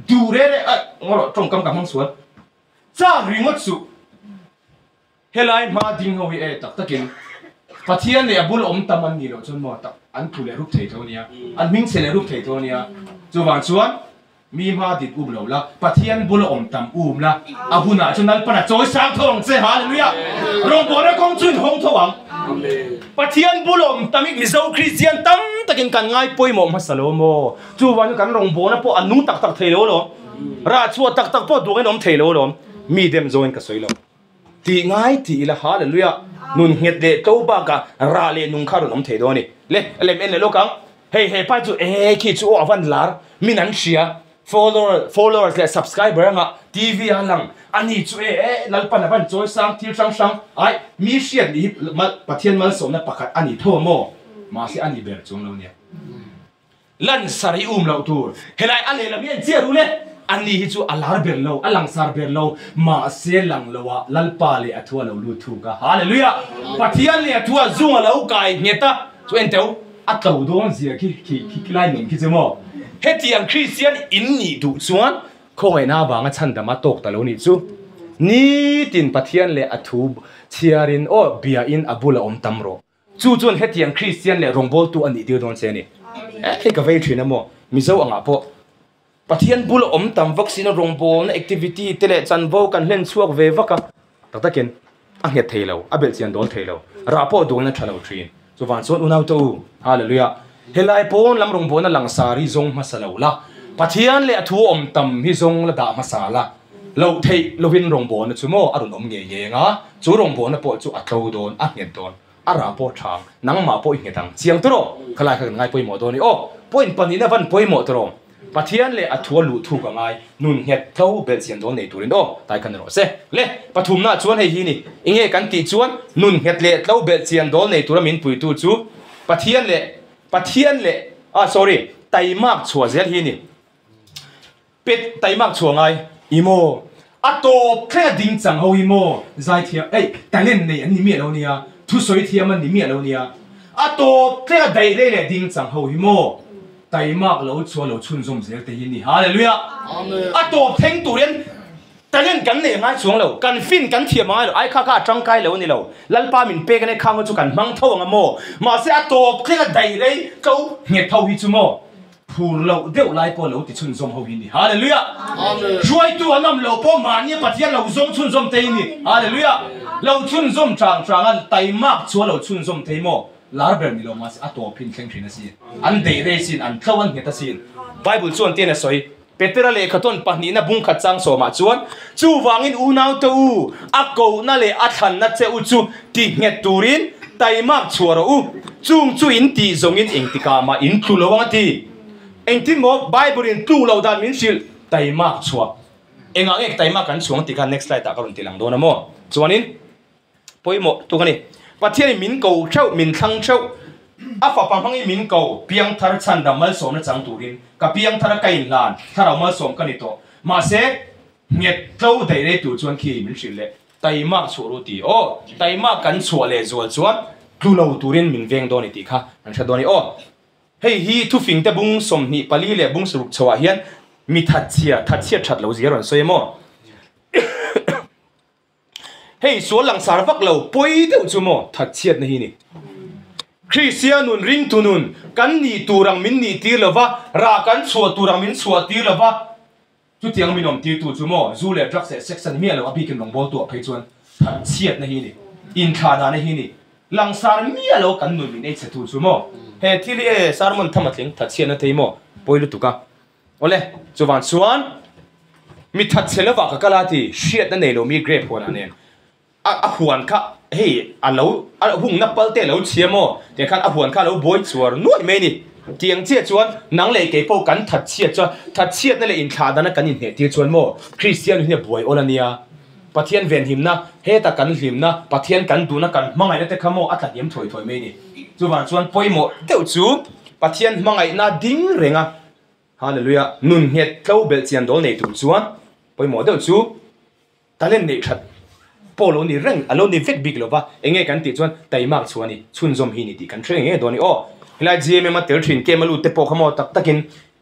duh re re, ngaw rawh tawngkam ka hmang sual. Chak ringawt suh. Helai hma ding ho hi e tak takin Pathian leh a bul awm tam an nih loh chuan maw tak an thu leh rup thei tho ania, an hming chhe leh rup thei tho ania. Chuvang chuan mi hma dik um lo la, Pathian bula awm tam um la, a hunah chuan Lalpan a chawi sang tho ang che. Hallelujah! Rawngbawlna kawng chu in hawng tho ang. Pathian bula awm tam hi Mizo Kristian tam takin kan ngai pawimawh hmasa lo maw? Chuvang chuan kan rawngbawlna pawh a nung tak tak thei lo alawm. Rah chhuah tak tak pawh duangin awm thei lo alawm. Mi dem zawngin ka sawi lo. Tih ngai tih ila Hallelujah! Nun nghet leh tlo bakah rah leh nung kha rawn awm thei dawn a ni. Le, lem en leh lawk ang. Hei he pa chu e khi chu aw a van lar min an hria follower followers leh subscriber anga TV a lang ani chu e e Lalpan a van chawi sang thil hrang hrang ai mi hriat nih hi mal Pathian malsawmna pakhat ani tho a maw mahse ani ber chuang lo nia. Lansar hi um loh tur. Helai a lehlam hi an chiah rul e. Ani hi chu a lar ber lo, a langsar ber lo, mahse lang lo ah Lalpa leh a thu a lo lut thuk a. Hallelujah! Pathian leh a thu ah zung a lo kai nghet a. Chu enteu, a tlo dawn zia khi khi khi khi lai nun khi chu maw? Hetiang Kristian in nih duh chuan khawngaihna avanga chhandam a tawk ta lo nih chu. Nitin Pathian leh a thu chhiarin aw biain a bula awm tam rawh. Chu chuan hetiang Kristian leh rawngbawltu a nih tir dawn che a ni. Hei ka vei thin a maw? Mizo angah pawh Pathian bula awm tam vak sina rawngbawlna activity te leh chanvo kan hlen chhuak ve vak a, tak takin a nghet thei lo, a belh chian dawl thei lo, rah pawh dawlna tha lo thin. Chuvang chuan unaute u, Hallelujah, helai pawn lam rawngbawlna langsar hi zawng hmasa lo la, Pathian leh a thu awm tam hi zawng la dah hmasa la, loh theih lovin rawngbawlna chu maw a rawn awm ngei ngei ang a, chu rawngbawlna pawh chu a tlo dawn, a nghet dawn, a rah pawh tha ang, nangmah pawh i nghet ang, chiang tawh rawh, khalai kha kan ngai pawimawh dawn i aw, point pahnihna van pawimawh tawh rawh, Pathian leh a thu a luh thuk a ngai, nun nghet tlo belh chian dawn nei turin aw, tai khan rawh se. Le, pathumna chuan hei hi ni, enge kan tih chuan nun nghet leh tlo belh chian dawl nei tura min puitu chu Pathian leh Pathian leh ah sorry taimak chhuah zel hi ni. Pet taimak chhuah ngai i maw? A tawp thleng a ding chang ho hi maw? Zaithiam ei talent nei an ni miah lo nia, thusawi thiam an ni miah lo nia. A tawp thleng a daih rei leh ding chang ho hi maw? Taimak lo chhuah lo chhunzawm zel te hi ni. Hallelujah! A tawp thleng tur hian talent kan nei ngai chuang lo, kan fin kan thiam ngai lo, ai kha kha a tangkai lo a ni lo. Lalpa min pek a nia khang ho chu kan hmang tho ang a maw? Mahse a tawp thleng a daih rei tlo nghet ho hi chu maw? Phur loh deuh lai pawh lo ti chhunzawm ho hi ni. Hallelujah! Hruaitu an awm loh pawh mahni Pathian lo zawng chhunzawm thei ni. Hallelujah! Lo chhunzawm chang chang a, taimak chu a lo chhunzawm thei maw? Lar ber ni lo mahse a tawp hin thleng thin a si. An deih rei sin, an tlo an nghet a sin. Bible chuan tian a sawi, Petera lehkhathawn pahnihna bungkhat chang sawmah chuan, Chuvangin unaute u, a kohna leh a thlanna che u chu ti nghet turin taimak chhuah rawh u, chung chu in tih zawngin engtikah mah in tlu lo ang a ti. Engtin maw Bible in tlu lo dan min hrilh? Taimak chhuah. Engah nge taimak kan chhuang tih kha next slide ah ka rawn ti lang dawn a maw? Chuanin. Pawimawh tuk a ni. Pathianin min ko theuh, min thlang theuh. A fapa hmangin min ko, piangthar chhandam malsawmna chang turin. Ka piangthar a ka inhlan, thlarau malsawm ka ni tawh. Mahse, nghet tlo daih rei tur chuan khi min hrilh leh taimak chhuah ru ti. Aw, taimak kan chhuah leh zual chuan tlu lo turin min veng dawn i tih kha kan hre dawn a ni. Aw, hei hi thufing te bung 24 leh bung saruk chhoah hian mi thatchhia, thatchhiat that lo zia rawn sawi em aw? Hei sual langsar vak lo pawi deuh chu maw thatchhiatna hi ni. Kristian nun ringtu nun kan nih tur ang min nih tir lova, rah kan chhuah tur ang min chhuah tir lova, chutiang min awm tirtu chu maw zu leh drugs leh sex a ni miah lo, a bikin rawngbawltu ah phei chuan thatchhiatna hi ni, inthlah dahna hi ni, langsar miah lo kan nun min ei chhetu chu maw he thil hi e sermon tham a tling thatchhiatna te hi maw pawi lutuk a. Awle, chuvang chuan mi that chhe lovah ka kal a ti, hriatna nei lo mi grape huanah nen a a huan kha hei a lo a hungna pal te a lo chhia maw tiang khan a huan kha a lo buai chuar nuaih mai a ni. Tiang chiah chuan nang leh kei pawh kan that chhiat chuan that chhiatna leh inthlah dana kan inhneh tir chuan maw Kristian hi a buai awl a nia. Pathian venhimna, heta kan hlimna, Pathian kan duhna kan hmangaihna te kha maw a tlahniam thuai thuai mai a ni. Chuvang chuan pawimawh deuh chu Pathian hmangaihna ding reng a. Hallelujah! Nun nghet tlo belh chian dawl nei tur chuan pawimawh deuh chu talent neih that pawh lo ni reng, a lo ni vek bik lova, enge kan tih chuan taimak chhuah a ni, chhunzawm hi ni tih kan hre ngei dawn a ni. Aw, helai GMM a tel thin kem a lut te pawh kha maw tak takin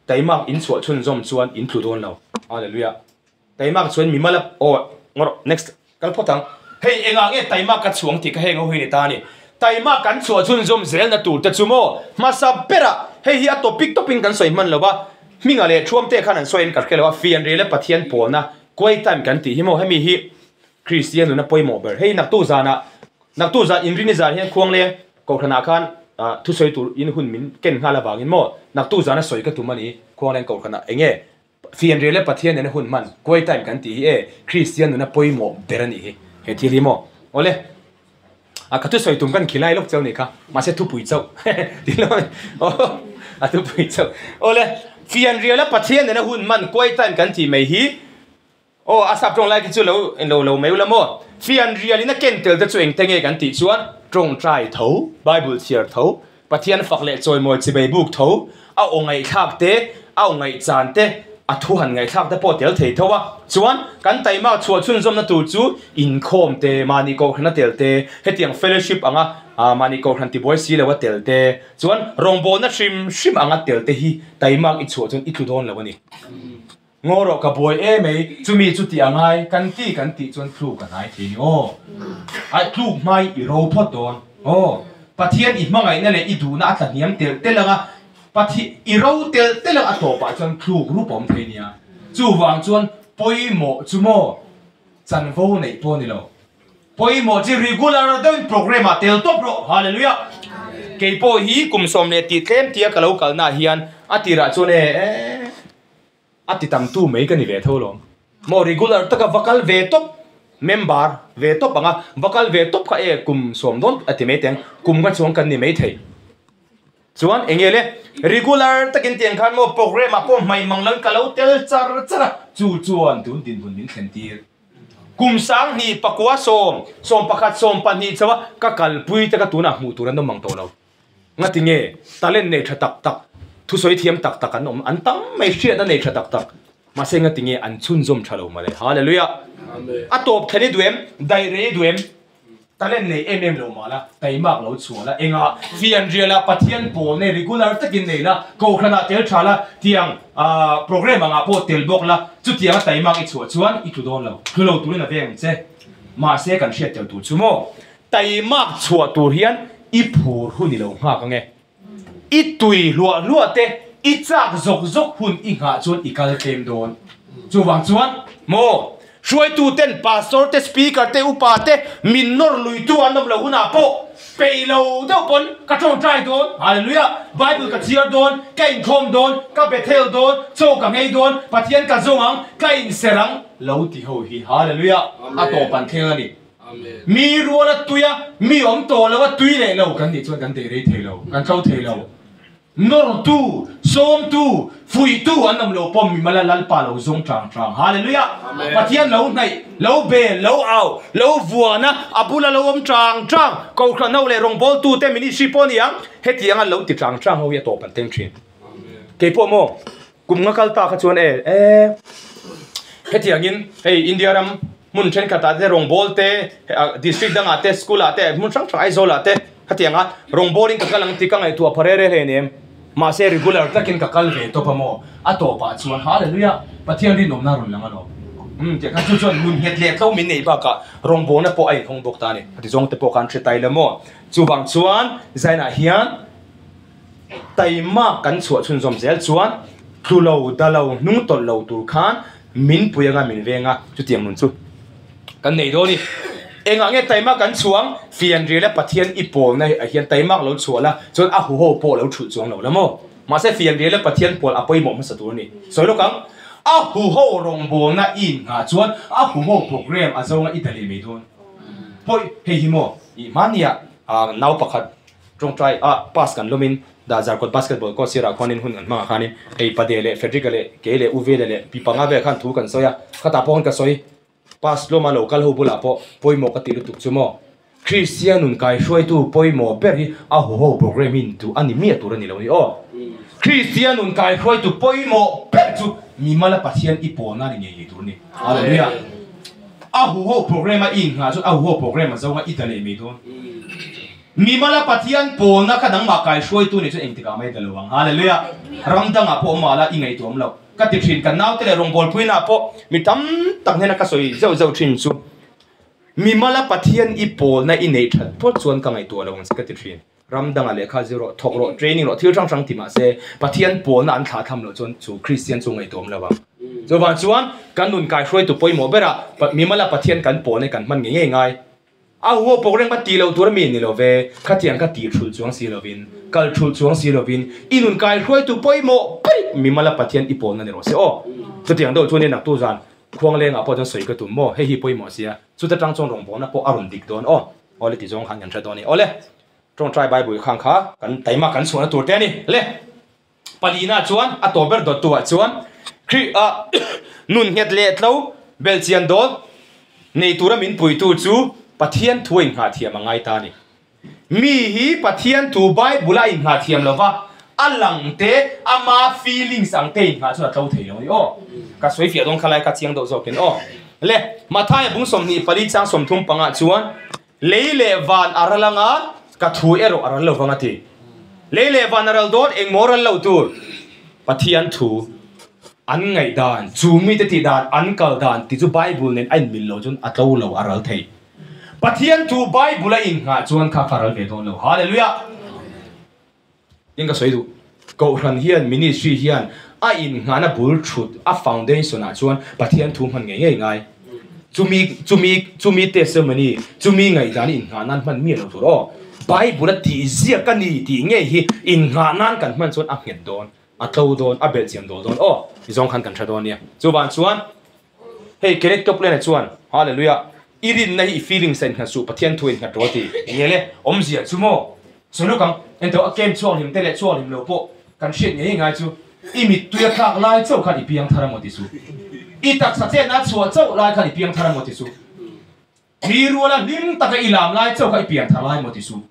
taimak in chhuah chhunzawm chuan in tlu dawn lo. Hallelujah! Taimak chuan mimal a, aw, ngawrh, next. Kal phawt ang. Hei engah nge Taimak ka chhuang tih ka heng ho hi ni ta a ni. Taimak kan chhuah chhunzawm zelna tur te chu maw hmasa berah hei hi a topic tawpin kan sawi hman lo va, Hminga leh Thuamte khan an sawi in ka hre lo a, Fianrial leh Pathian pawlna Quiet time kan tih hi maw hemi hi Kristian nuna pawimawh ber. Hei naktu zanah naktu zan inrini zan hian Khuangleng Kohhranah khan thusawi tur in hun min ken nghal avangin maw naktu zana sawi ka tum a ni Khuangleng Kohhranah enge Fianrial leh Pathian nena hun hman, quiet time kan tih hi e, Kristian nuna pawimawh ber a nih hi. He thil hi maw? Awle, a ka thusawi tum kan khilai lawk chauh nih kha, mahse thupui chauh. Ti lo a ni. A thupui chu awle fianriala Pathian nena hun man quiet time kan tih mai hi aw a sap tawng lai khi chu lo lo lo mai ula maw fianrial in a ken tel te chu engte nge kan tih chuan tawngtai tho Bible chhiar tho Pathian fak leh chawimawi chibei buk tho, a aw ngaihthlak te, a aw ngaihchan te, a thu han ngaihthlak te pawh tel thei tho a. Chuan, kan taima chhuah chhunzawmna tur chu inkhawm te, mahni kohhran a tel te, hetiang fellowship anga mahni kohhran tibuai si lo a tel te, chuan rawngbawlna hrim hrim anga tel te hi taimak i chhuah chuan i tlu dawn lo a ni. Ngaw rawh ka buai e mai, chumi chu tih a ngai, kan ti kan tih chuan tluk a hnai thei ni aw. Aih tluk hmai i ro phawt dawn aw. Pathian i hmangaihna leh i duhna a tla hniam telh telh ang a, Pathi i ro telh telh ang a tawpah chuan tluk rup a awm thei nia. Chuvang chuan pawimawh chu maw chanvo neih pawh ni lo. Pawimawh chi regular deuhin program ah tel tawp rawh. Hallelujah. Keipawh hi kum 10 tih tlem tia ka lo kalna ah hian a tirah chuan e e. A ti tam tu mai ka ni ve tho lawm. Maw regular taka va kal ve tawp member ve tawp ang a, va kal ve tawp kha e kum sawm dawn a ti mai teng, kum nga chuang kan ni mai thei. Chuan eng nge le regular takin tiang khan maw program ah pawh hmai mang lo in ka lo tel char char a, chu chuan tun dinhmun min thlen tir. Kum 2009 10, 11, 12 chauh a ka kalpui te kha tunah hmuh tur an awm ang tawh lo. Ngati nge talent nei tha tak tak, thusawi thiam tak tak an awm, an tam mai hriatna nei tha tak tak, mahse ngati nge an chhunzawm tha lo mawle. Hallelujah! A tawp thlen i duh em? Daih rei i duh em? Talent nei em em lo mah la, taimak lo chhuah la, engah fianrial ah Pathian pawl nei regular takin nei la, kohhran ah tel tha la, tiang program angah pawh tel bawk la, chutianga taimak i chhuah chuan i tlu dawn lo, tlu lo turin a veng ang che. Mahse kan hriat tel tur chu maw? Taimak chhuah tur hian i phur hun i lo nghak ange. I tui hluah hluah te, i chak zawk zawk hun i nghah chuan i kal tlem dawn. Chuvang chuan maw, hruaitu ten, pastor te, speaker te, upa te min nawr luitu an awm lo hunah pawh peih lo deuh pawn ka tawngtai dawn, hallelujah, Bible ka chhiar dawn, ka inkhawm dawn, ka Bethel dawn, chaw ka nghei dawn, Pathian ka zawng ang, ka inser ang, lo ti ho hi, hallelujah, a tawp an thleng a ni. Mi rual a tui a, mi awm tawh lo a tui leh lo kan nih chuan kan deih rei thei lo, kan tlo thei lo. Nawrtu, sawmtu, fuihtu an awm lo pawh mimala Lalpa lo zawng tang tang. Hallelujah! Pathian lo hnaih, lo bel, lo au, lo vuan a, a bula lo awm tang tang, Kohhran ho leh rawngbawltute ministry pawh a ni ang, hetianga lo ti tang tang ho hi a tawp an teng thin. Keipawh maw? Kum nga kal ta kha chuan e e hetiangin hei India ram hmun thenkhatah te rawngbâwl te district dangah te school ah te hmun hrang hrang Aizawl ah te hetianga rawngbâwl in ka kal ang tih ka ngaihtuah pha rere hle nen mahse regular takin ka kal ve tawp a maw a tawpah chuan hallelujah Pathian rinawmna a rawn lang alawm umm tih kha chu chuan nun nghet leh tlo min neih bakah rawngbâwlna pawh a inhawng bawk ta a ni heti zawng te pawh khan hre tai la maw chuvang chuan zainah hian Taima kan chhuah chhunzawm zel chuan tlu lo, da lo, hnung tawlh lo tur khan min pui anga min veng a, chutiang nun chu kan nei dawn i. Engah nge taima kan chhuang? Fianrial a Pathian i pawlna ah hian taimak lo chhuah la, chuan a huho pawh lo thulh chuang lo la maw? Mahse fianrial a Pathian pawl a pawimawh hmasa tur a ni. Sawi lawk ang, a huho rawngbawlna i inngah chuan a huho program a zawnga i da leh mai dawn. Pawi, hei hi maw? I hmania nau pakhat Tawngtai ah pass kan lawmin dah Zarkawt basketball court sirah khuanin hun an hmangah khanin hei Pade leh Frederick-a leh kei leh U Vela leh pi panga vel khan thu kan sawi a, khatah pawh khan ka sawi pass lawma lo kal ho bulah pawh pawimawh ka tih lutuk chu maw Kristian nun kaihruaitu pawimawh ber hi a huho program hi duh a ni miah tur a ni lo ni aw. Kristian nun kaihruaitu pawimawh ber chu mimala Pathian i pawlna ni ngei ngei tur a ni. Hallelujah. A huho program a i inngah chuan a huho program a zawnga i da leh mai dawn. Mimala Pathian pawlna kha nangmah kaihruaitu nih chuan engtikah mai ta lo ang. Hallelujah! Ram dangah pawh awm mahla i ngaihtuah awm lo. Ka ti thin, kan naute leh rawngbawlpuinaah pawh mi tam tak hnena ka sawi zeuh zeuh thin chu, Mimala Pathian i pawlna i neih that phawt chuan ka ngaihtuah lo ang che ka ti thin. Ram dangah lehkha zir rawh, thawk rawh, training rawh, thil hrang hrang ti mah se, Pathian pawlna an thlah tham loh chuan chu Kristian chu ngaihtuah awm lo ang. Chuvang chuan kan nun kaihruaitu pawimawh berah Mimala Pathian kan pawlna hi kan hman ngei ngei ngai. A huo pawk reng va ti lo tur a mi ni lo ve, khatiang kha ti thulh chuang si lovin, kal thulh chuang si lovin, i nun kai hruaitu pawimawh paih mimala Pathian i pawlna ni rawh se aw. Chutiang deuh chuan naktu zan khuanglengah pawh chuan sawi ka tum maw, hei hi pawimawh sia, chuta tang chuan rawngbawlna pawh a rawn dik dawn aw. Awle ti zawng khan kan hre dawn a ni. Awle, tawngtai Bible khang kha kan taima kan chhuahna tur te a ni le. Palina chuan a tawp ber dawttu ah chuan Khrih ah nun nghet leh tlo belhchian dawl nei tura min puitu chu Pathian thu a inngah thiam a ngai ta a ni. Mi hi Pathian thu Bible a inngah thiam lo va, a lang te, ama feelings ang te inngah chuan a tlo thei lo a ni aw. Ka sawi fiah dawn kha lai ka chiang deuh zawkin aw. Le, Mathaia bung 24 chang 35 ah chuan Lei leh van a ral anga ka thu erawh a ral lo vang a ti. Lei leh van a ral dawn engmaw ral lo tur? Pathian thu an ngaihdan, chu mite tih dan, an kal dan tih chu Bible nen a inmil lo chuan a tlo lo, a ral thei. Pathian thu Bible a inngah chuan kha kha ral ve dawn lo. Hallelujah! Tin ka sawi duh, Kohhran hian, ministry hian a innghahna bul thut, a foundation ah chuan Pathian thu hman ngei ngei ngai. Chumi, chumi, chumi testimony, chumi ngaihdan innghah nan hman miah lo tur aw. Bible a tih ziak a ni tih ngei hi innghah nan kan hman chuan a nghet dawn, a tlo dawn, a belhchiam dawl dawn aw. Ti zawng khan kan hre dawn nia. Chuvang chuan hei Kenneth Copeland-a chuan, Hallelujah, i rinna hi i feelings a innghat suh, Pathian thu a innghat rawh a ti. Enge le? Awmzia chu maw? Sawi lawk ang, engto a kem chhuak hlim te leh chhuak hlim lo pawh kan hriat ngei ngai chu i mittui a tlak lai chauh khan i piang thar a maw ti suh. I taksa chetna a chhuah chauh lai khan i piang thar a maw ti suh. Mi ruala hlim taka i lam lai chauh kha i pian thar lai maw ti suh.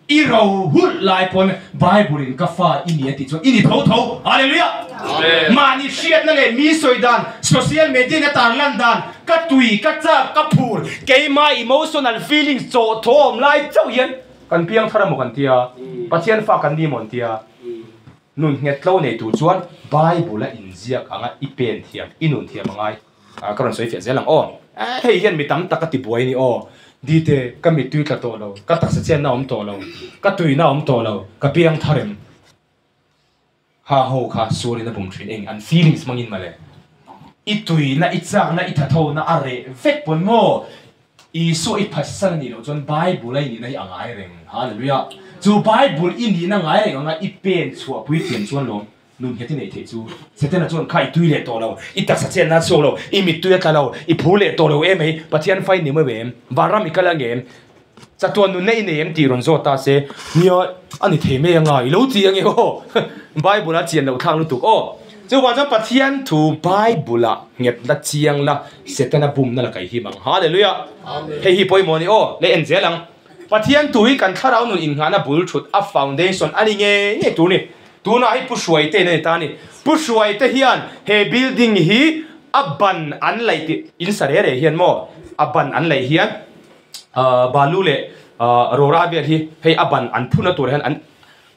I ro hulh lai pawn Bible in ka fa i ni a tih chuan i ni tho tho. Hallelujah! Mahni hriatna leh mi sawi dan, social media in a tar lan dan, ka tui, ka chak, ka phur, keima emotional feelings chawh thaw awm lai chauh hian kan piang thar emaw kan tia, Pathian fa kan ni maw an tia. Nun nghet tlo nei tur chuan Bible a inziak anga i pen thiam, i nun thiam a ngai. Ka rawn sawi fiah zel ang aw. Hei hian mi tam tak a ti buai a ni aw. Dite, ka mittui tla tawh lo, ka taksa chenna a awm tawh lo, ka tuina a awm tawh lo, ka piang thar em? Ha ho kha sualin a bum thin eng an feelings hmangin mawle. I tuina, i chakna, i thathona a reh vek pawn maw? Isua i phatsan a nih loh chuan Bible a i nihna hi a ngai reng. Hallelujah! Chu Bible i nihna ngai reng anga i pen chhuahpui thiam chuan lawm nun nghet i neih theih chu. Setana chuan kha i tui leh tawh lo, i taksa chenna a chhuak lo, i mittui a tla lo, i phur leh tawh lo em ei, Pathian fa i ni mai em? Vanram i kal ang em? Chatuan nunna i nei em tih rawn zawt ta se, Nia, a ni thei mai anga, i lo ti ange aw. Bible a chian loh thlak lutuk aw. Chuvang chuan Pathian thu Bible ah nghet la chiang la, Setana bumna la kai him ang. Hallelujah! Hei hi pawimawh a ni aw, leh en zel ang. Pathian thu hi kan thlarau nun innghahna bul thut, a foundation a ni ngei ngei tur a ni. Tunah hi Pu Hruaite in a ni ta a ni. Pu Hruaite hian he building hi a ban an laih tih, in sa re re hian maw, a ban an laih hian, Balu leh Rora vel hi hei a ban an phunna tur hian an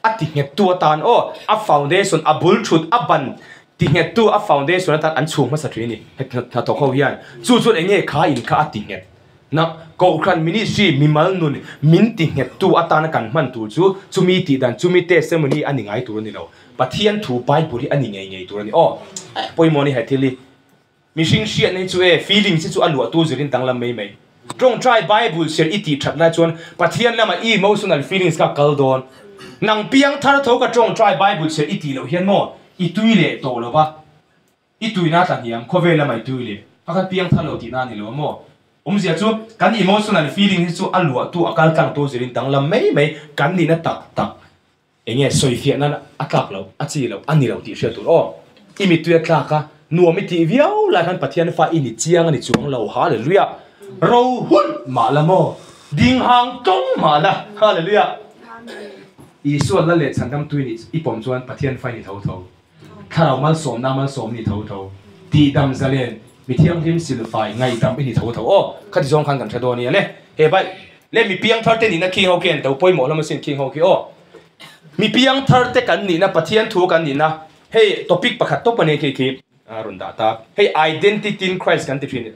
a ti nghet tu atan aw a foundation a bul thut a ban ti nghet tu a foundation atan an chhung hmasa thin a ni hnathawk ho hian chu chuan eng nge kha in kha a ti nghet na Kohhran ministry mimal nun min ti nghet tu atana kan hman tur chu chumi tih dan chumi testimony a ni ngai tur a ni lo Pathian thu Bible hi a ni ngei ngei tur a ni aw pawimawh a ni he thil hi. Mihring hriatna hi chu e, feelings hi chu a luahtu zirin danglam mai mai. Tawngtai Bible chhiar i tih that lai chuan Pathian lama i emotional feelings kha kal dawn. Nang piang thar tho ka tawngtai Bible chhiar i tih loh hian maw i tui leh tawh lo va, i tuina tla hniam, khawvel lama i tui leh a khan piang thar lo tihna a ni lo a maw? Awmzia chu kan emotional feeling hi chu a luahtu a kal tlangtu zirin danglam mai mai kan nihna tak tak. Enge sawifiah nan a tlak loh, a chi loh, a ni lo tih hriat tur aw. I mittui a tlak a, nuam i tih viau lai khan Pathian fa i ni chiang a ni chuang lo, Hallelujah! Ro hulh mah la maw? Ding hang tawng mah la, Hallelujah! Isua lal leh chhandam tui nih i pawm chuan Pathian fa i ni tho tho. Thlarau malsawmna malsawm i ni tho tho. Tihdam zalen, mi thianghlim silfai ngaihdam i ni tho tho aw. Khati zawng khan kan hre dawn nia le. He bai. Le mi piang thar te nihna khing ho khi an to pawimawh hlawm asin khing ho khi aw. Mi piang thar te kan nihna Pathian thu kan nihna hei topic pakhat tawp a nia khi khi a rawn dah ta. Hei identity in Christ kan ti thin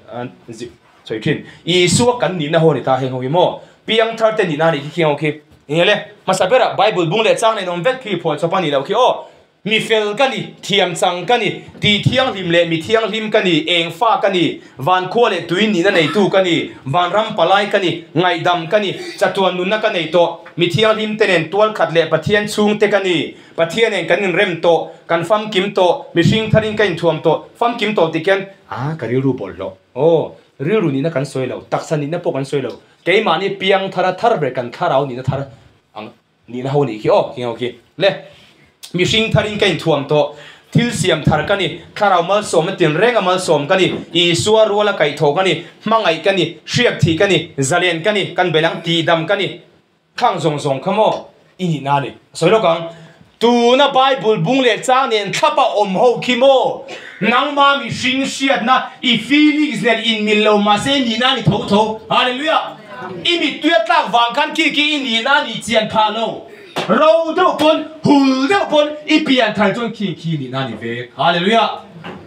sawi thin. Isua kan nihna ho a ni ta heng ho hi maw. Piang thar te nihna a nih khi khing ho khi. Enge le hmasa berah Bible bung leh chang nen awm vek khi phuah chawp a nih loh khi aw. Mi fel ka ni, thiam chang ka ni, ti thianghlim leh mi thianghlim ka ni, eng fa ka ni, van khua leh tui nihna neitu ka ni, vanram palai ka ni, ngaihdam ka ni, chatuan nunna ka nei tawh, mi thianghlim te nen tual khat leh Pathian chhungte ka ni, Pathian nen kan inrem tawh, kan famkim tawh, mihring tharin ka inthuam tawh, famkim tawh tih khian, a ka rilru bawlhhlawh, aw, rilru nihna kan sawi lo, taksa nihna pawh kan sawi lo, keimahni piang thara thar ber kan thlarau nihna thar ang. Nihna ho nih khi aw, khi ho khi. Le, Mihring tharin ka inthuam tawh. Thil siam thar ka ni. Thlarau malsawmna tinrenga malsawm ka ni. Isua ruala kaihthawh ka ni. Hmangaih ka ni. Hriak thih ka ni. Zalen ka ni. Kan belang tihdam ka ni. Khang zawng zawng kha maw i nihna a ni? A sawi lawk ang. Tuna Bible bung leh chang nen thlapa awm ho khi maw? Nangma mihring hriatna i feelings nen inmil lo mahse i nihna a ni tho tho. Hallelujah! I mittui a tlak vang khan khi khi i nihna a nih chian phah lo. Ro deuh pawn, hul deuh pawn i pian thar chuan khi khi nihna a ni vek. Hallelujah!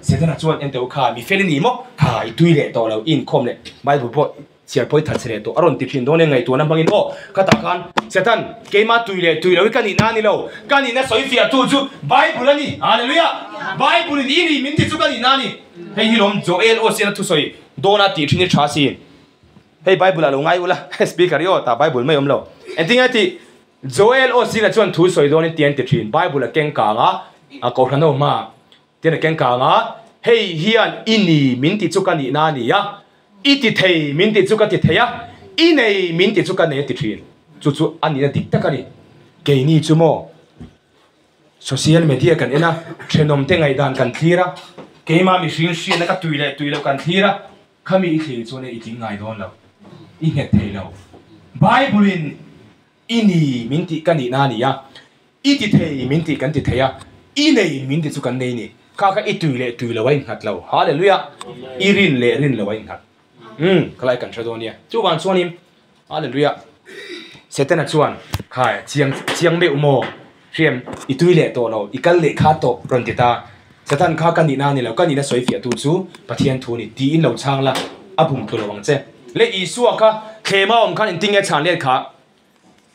Setana chuan en teh u kha mi fel i ni maw? Kha i tui leh tawh lo, i inkhawm leh Bible pawh Chhiar pawi that che leh tawh a rawn ti thin dawn e ngaihtuahna hmangin aw ka tah khan Satan keimah tui leh tui lo hi ka nihna a ni lo ka nihna sawi fiah tu chu Bible a ni Hallelujah Bible in i ni min ti chu ka nihna a ni hei hi lawm Joel aw sian a thusawi dawna tih thin hi tha si hei Bible ah lo ngai ula speaker hi aw tah Bible mai awm lo engtin nge tih Joel aw sina chuan thu sawi dawnin ti an ti thin Bible a keng kang a a kohhran ho hma Tin a keng kang a, Hei hian i ni min ti chu ka nihna a ni a, i ti thei min ti chu ka ti thei a, i nei min ti chu ka nei a ti thin. Chu chu a nihna dik tak a ni. Keini chu maw social media kan en a, thenawmte ngaihdan kan thlir a, keimah mihring hriatna ka tui leh tui loh kan thlir a, khami i thlir chuan i tling ngai dawn lo, i nghet thei lo. Bible-in I ni min tih ka nihna a ni a, i ti thei min tih kan ti thei a, i nei min tih chu kan nei ni. Kha kha i tui leh tui lo a innghat lo. Hallelujah! I rin leh rin lo a innghat. Umm, khalai kan hre dawn nia. Chuvang chuanin, Hallelujah! Setana chuan, Khai, chiang chiang meuh maw? Hriam, i tui leh tawh lo, i kal leh kha tawh rawn ti ta. Satan kha ka nihna a ni lo, ka nihna sawi fiahtu chu Pathian thu a ni tiin lo chhang la, a bum tlu lo ang che. Le Isua kha thlema awm khan engtin nge chhan let kha?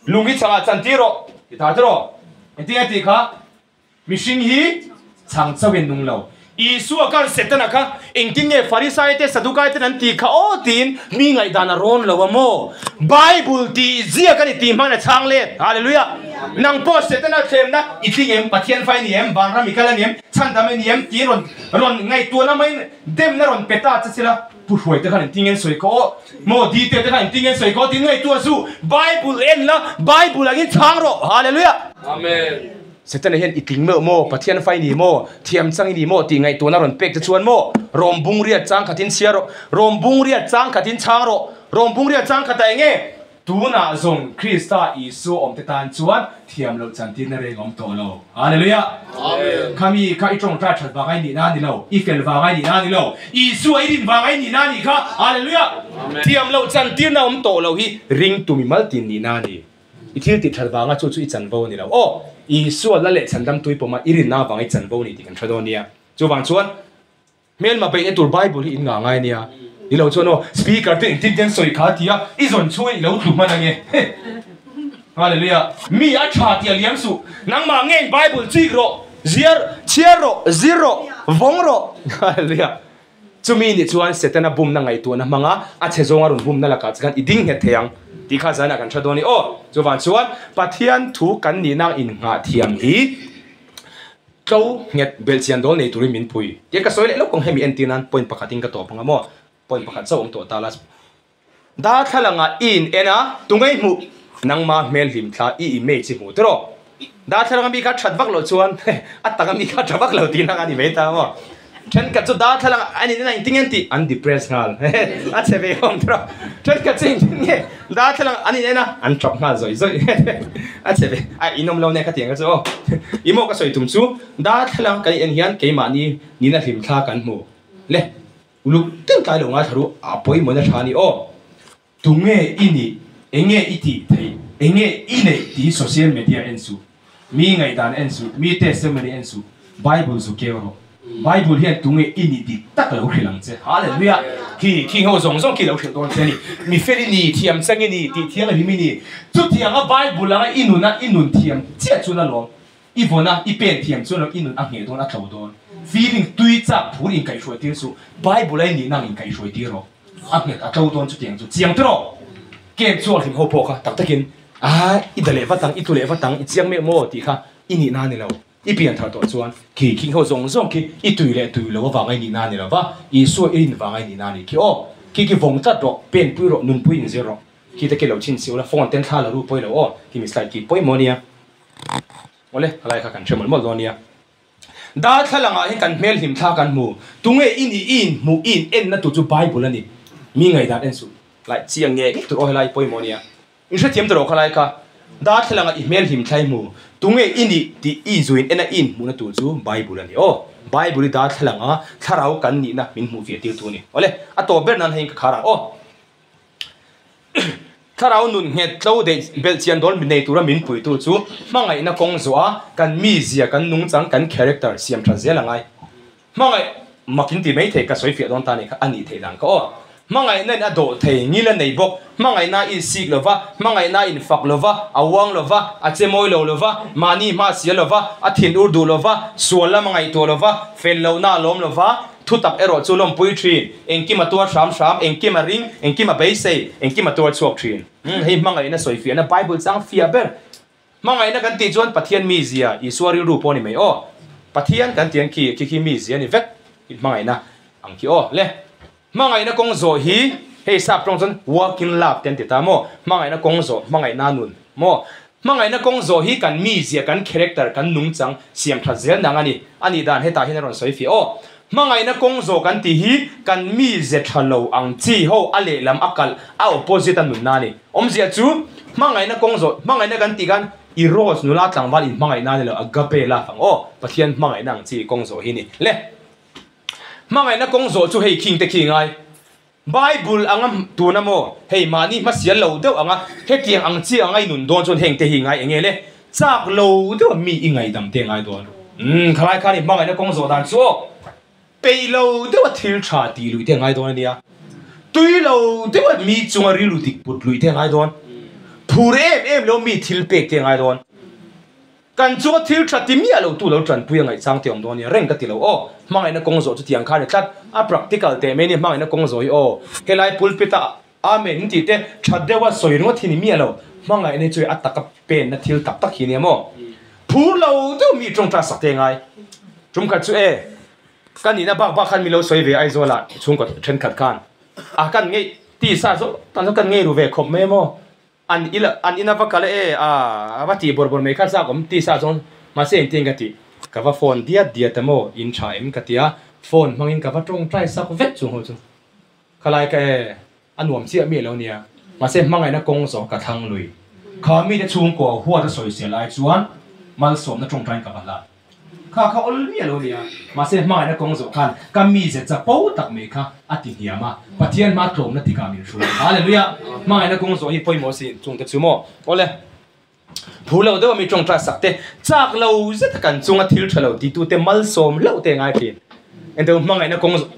Lung hi chhangah chan tir rawh ti ta tiraw? Engtin nge tih kha? Mihring hi chhang chauhin nung lo. Isua khan Setana kha engtin nge Farisai te Sadukai ten an tih kha aw tiin mi ngaihdan a rawn lo a maw? Bible tih ziak a ni tih hmangin a chhang let. Hallelujah! Nang pawh Setana thlemna i tling em? Pathian fai ni em? Vanram i kal a ni em? Chhandam i ni em? Tiin rawn rawn ngaihtuahna maiin demna rawn pe ta che sela Pu Hruai te khan engtin nge an sawi kha aw? Maw Dite te khan engtin nge an sawi kha aw? Tiin ngaihtuah zu Bible en la, Bible angin chhang rawh. Hallelujah! Amen. Setana hian i tling meuh maw, Pathian fai ni maw, thiam chang i ni maw tih ngaihtuahna rawn pek te chuan maw, rawm bung riat chang khatin chhiar rawh, rawm bung riat chang khatin chhang rawh, rawm bung riat chang khatah eng nge? Tunah zawng Krista Isua awm te tan chuan thiam loh chantirna reng a awm tawh lo. Hallelujah! Amen. Khami kha i tawngtai that vang ai nihna a ni lo, i fel vang ai nihna a ni lo, Isua i rin vang ai nihna a nih kha. Hallelujah! Amen. Thiam loh chantirna awm tawh lo hi ringtu mimal tin nihna a ni. I thil tih that vanga chu chu i chanvo a ni lo. Aw, Isua la leh chhandam tui pawma i rinna avanga i chanvo ni tih kan hre dawn nia. Chuvang chuan hmelma beihna tur Bible hi in ngah ngai nia. Ni lo chuan aw, speaker te engtin ten sawi kha tia i zawn chhungin i lo tlu hman ange. Hallelujah. Mi a tha tih a liam suh. Nangmah ngeiin Bible chik rawh, ziar, chhiar rawh, zir rawh, vawng rawh. Hallelujah. Chumi nih chuan Setana bumna ngaihtuahna hmanga a chhe zawnga rawn bumna lakah che khan i ding nghet thei ang tih kha zanah kan hre dawn a ni. Aw, chuvang chuan Pathian thu kan nihna innghah thiam hi tlo nghet belhchian dawl nei turin min pui. Tia ka sawi leh lawk ang hemi entir nan point pakhatin ka tawp ang a maw? Point pakhat chauh awm tawh ta la. Darthlalangah i in en a, tunge i hmuh? Nangma hmel hlim thla i image i hmuh tiraw? Darthlalang ami kha that vak loh chuan a tak ami kha tha vak lo tihna kha a ni mai ta maw? Thenkhat chu darthlalang an in en a engtin nge an tih? An depress nghal a chhe ve awm tiraw? Thenkhat chu engtin nge darthlalang an in en a an tap nghal zawih zawih a chhe ve a in awm lo nia khatiang kha chu aw i maw ka sawi tum chu darthlalang kan in en hian keimahni nina hlim thla kan hmu le. Uluk deuh tlai lo ngaithla ru, a pawimawhna tha a ni aw. Tunge i nih, enge i tih theih, enge i neih tih social media en suh, mi ngaihdan en suh, mi testimony en suh, Bible zu keu rawh. Bible hian tunge i nih dik tak lo hrilh ang che. Hallelujah! Khi, khi ho zawng zawng khi lo hrilh dawn che a ni. Mi fel i ni, thiam chang i ni, tih thianghlim i ni. Chutianga Bible anga i nuna i nun thiam chiah chuan alawm. I vawn a, i pen thiam chuan lo i nun a ngheh dawn a tlo dawn. Feeling tui chak phur inkaihhruai tir suh, Bible a i nihna ang inkaihhruai tir rawh. A nghet a tlo dawn chutiang chu chiang te rawh. Camp chu a hlim ho pawh kha tak takin a i da leh vat ang, i tlu leh vat ang, i chiang meuh maw tih kha i nihna a ni lo. I pian thar tawh chuan khi khing ho zawng zawng khi i tui leh tui lo avanga i nihna a ni lo va, Isua i rin vanga i nihna a ni khi aw. Khi khi vawng tlat rawh, pen pui rawh, nunpui inzir rawh. Khi te khi lo chhin si ula, phone ten thla la ru pawi lo aw, khi mi slide khi pawimawh a nia. Awle, khalai kha kan hre mawlh mawlh dawn nia. Darthlalangah hian kan hmel hlim thla kan hmu. Tunge i nih i inhmuh i in enna tur chu Bible a ni. Mi ngaihdan en suh. Lai chiang nge ngei tur aw helai pawimawh nia. In hrethiam ta rawh khalai kha. Darthlalangah i hmel hlim thla i hmu. Tunge i nih tih i zu in ena i inhmuhna tur chu Bible a ni aw. Bible i darthlalanga thlarau kan nihna min hmuh fiah tir tu a ni. Awle, a tawp ber nan hei in ka khar ang aw. Thlarau nun nghet tlo deih belhchian dawn nei tura min puitu chu hmangaihna kawng zawh a, kan mizia, kan nungchang, kan character siam tha zel a ngai. Hmangaih mak in ti mai thei ka sawi fiah dawn ta nih kha a nih theih dan kha aw. Hmangaihna in a dawh thei, ngil a nei bawk. Hmangaihna a insik lo va, hmangaihna a infak lo va, a uang lo va, a che mawi lo lo va, mahni hma sia lo va, a thin ur duh lo va, sual lam a ngaihtuah lo va, fel lohna a lawm lo va, Thutak erawh chu lawmpui thin, engkim a tuar hram hram, engkim a ring, engkim a beisei, engkim a tuar chhuak thin. Hei hmangaihna sawifiahna Bible chang fiah ber. Hmangaihna kan tih chuan Pathian mizia, Isua rilru pawh a ni mai aw. Pathian kan tih ang khi, khi khi mizia a ni vek, hmangaihna ang khi aw. Le, hmangaihna kawng zawh hi, hei sap tawng chuan walking love te an ti ta maw? Hmangaihna kawng zawh, hmangaihna nun maw? Hmangaihna kawng zawh hi kan mizia, kan character, kan nungchang siam that zel nang a ni. A nih dan hetah hian a rawn sawi fiah aw. Hmangaihna kawng zawh kan tih hi kan mize tha lo ang chi ho a lehlam a kalh, a opposite a nunna a ni. Awmzia chu hmangaihna kawng zawh, hmangaihna kan tih khan eros nula tlangval inhmangaihna a ni lo, agape love ang aw, Pathian hmangaihna ang chi kawng zawh hi a ni. Le, hmangaihna kawng zawh chu hei khing te khi ngai. Bible anga tuna maw hei mahni hmasial lo deuh anga hetiang ang chi anga i nun dawn chuan heng te hi ngai enge le chak lo deuh a mi i ngaihdam te ngai dawn umm khalai khan i hmangaihna kawng zawh dan chu aw peih lo deuh a thil tha tih luih te ngai dawn ania tui lo deuh a mi chunga rilru dik put luih te ngai dawn phur em em lo mi thil pek te ngai dawn. Kan chunga thil tha ti miah lo tu lo tanpui a ngaihchang te awm dawn nia reng ka ti lo aw. Hmangaihna kawng zawh chu tiang kha a ni tlat. A practical teh mai nia hmangaihna kawng zawh hi aw. Helai pulpit a Amen in tih te tha deuh a sawi ringawt hi ni miah lo. Hmangaihna hi chu a taka penna thil tak tak hi nia maw. Phur lo deuh mi tawngtai sak te ngai. Tum khat chu e ka nihna bak bak khan mi lo sawi ve Aizawl ah chhungkaw thenkhat khan a kan ngei tisa zawh tan kan ngei ru ve khawp mai maw. An ila an ina va kal e a a va tih bawrh bawrh mai kha chak awm ti sa chuan mahse engtin ka tih ka va phone diat diat a maw in tha em ka ti a phone hmangin ka va tawngtai sak vek chung ho chu khalai ka e a nuam chiah miah lo nia mahse hmangaihna kawng zawh ka thlang lui kha mite chhungkua huat a sawisel ai chuan malsawmna tawngtain ka va hlat. Kha kha awl miah lo nia, mahse hmangaihna kawng zawh khan ka mize chapo tak mai kha a ti hniam a, Pathian hma tlawmna tikah min hruai. Hallelujah! Hmangaihna kawng zawh hi pawimawh sin chungte chu maw? Awle, phu lo deuh a mi tawngtai sak te, chak lo zeta kan chunga thil tha lo titute malsawm hlauh te ngai thin. Engte hmangaihna kawng zawh.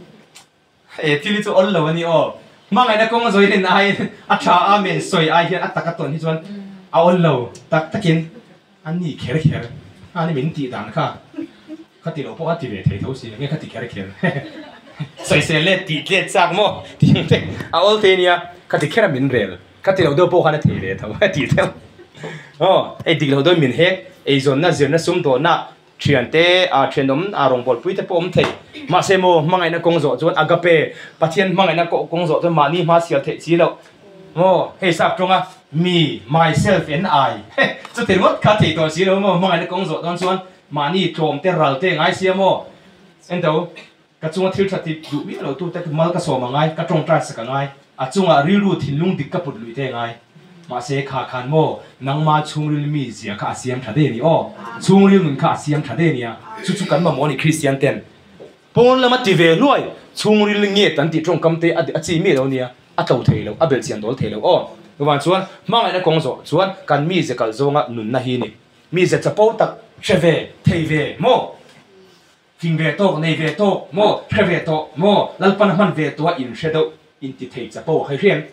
He thil hi chu awl lo a ni aw. Hmangaihna kawng zawi rin aiin a tha a men sawi ai hian a taka tawn hi chuan a awl lo tak takin a ni kher kher a ni min tih dan kha kha ti lo pawh a ti ve thei tho si nge kha ti kher kher sawisel leh tih tlet chak maw tih ang te a awl thei ania kha ti kher a min rel kha ti lo deuh pawh khan a thei ve tho a tih deuh aw hei dik lo deuh min hek eizawnna zirna sum dawhna Thiante, a thianawm, a rawngbawlpui te pawh awm thei. Mahse maw, hmangaihna kawng zawh chuan agape, Pathian hmangaihna kawng zawh chuan mahni hma sial theih chi loh. Maw, hei sap tawnga me, myself and I, chuti ringawt kha thei tawh si lo maw, hmangaihna kawng zawh dawn chuan mahni tlawm te, ral te ngai sia maw. Ento, ka chunga thil tha ti duh miah lo tu te mal ka sawm a ngai, ka tawngtai sak a ngai, a chungah rilru thinlung dik ka put luih te a ngai. Mahse kha khan maw nangma chhungril mi zia kha a siam tha de ni aw, chhungril nun kha a siam tha de nia, chu chu kan mamawh a ni Kristian ten. Pawn lama ti ve hluai, chhungril nge tan tih tawngkam te a chi miah lo nia, a tlo thei lo, a belhchian dawl thei lo aw. Chuvang chuan hmangaihna kawng zawh chuan kan mi ze kal zawnga nunna hi ni. Mi ze chapo tak hre ve thei ve maw? Fing ve tawk, nei ve tawk maw, hre ve tawh maw, Lalpan a hman ve tawh a inhre deuh, inti thei chapo a hei hriam.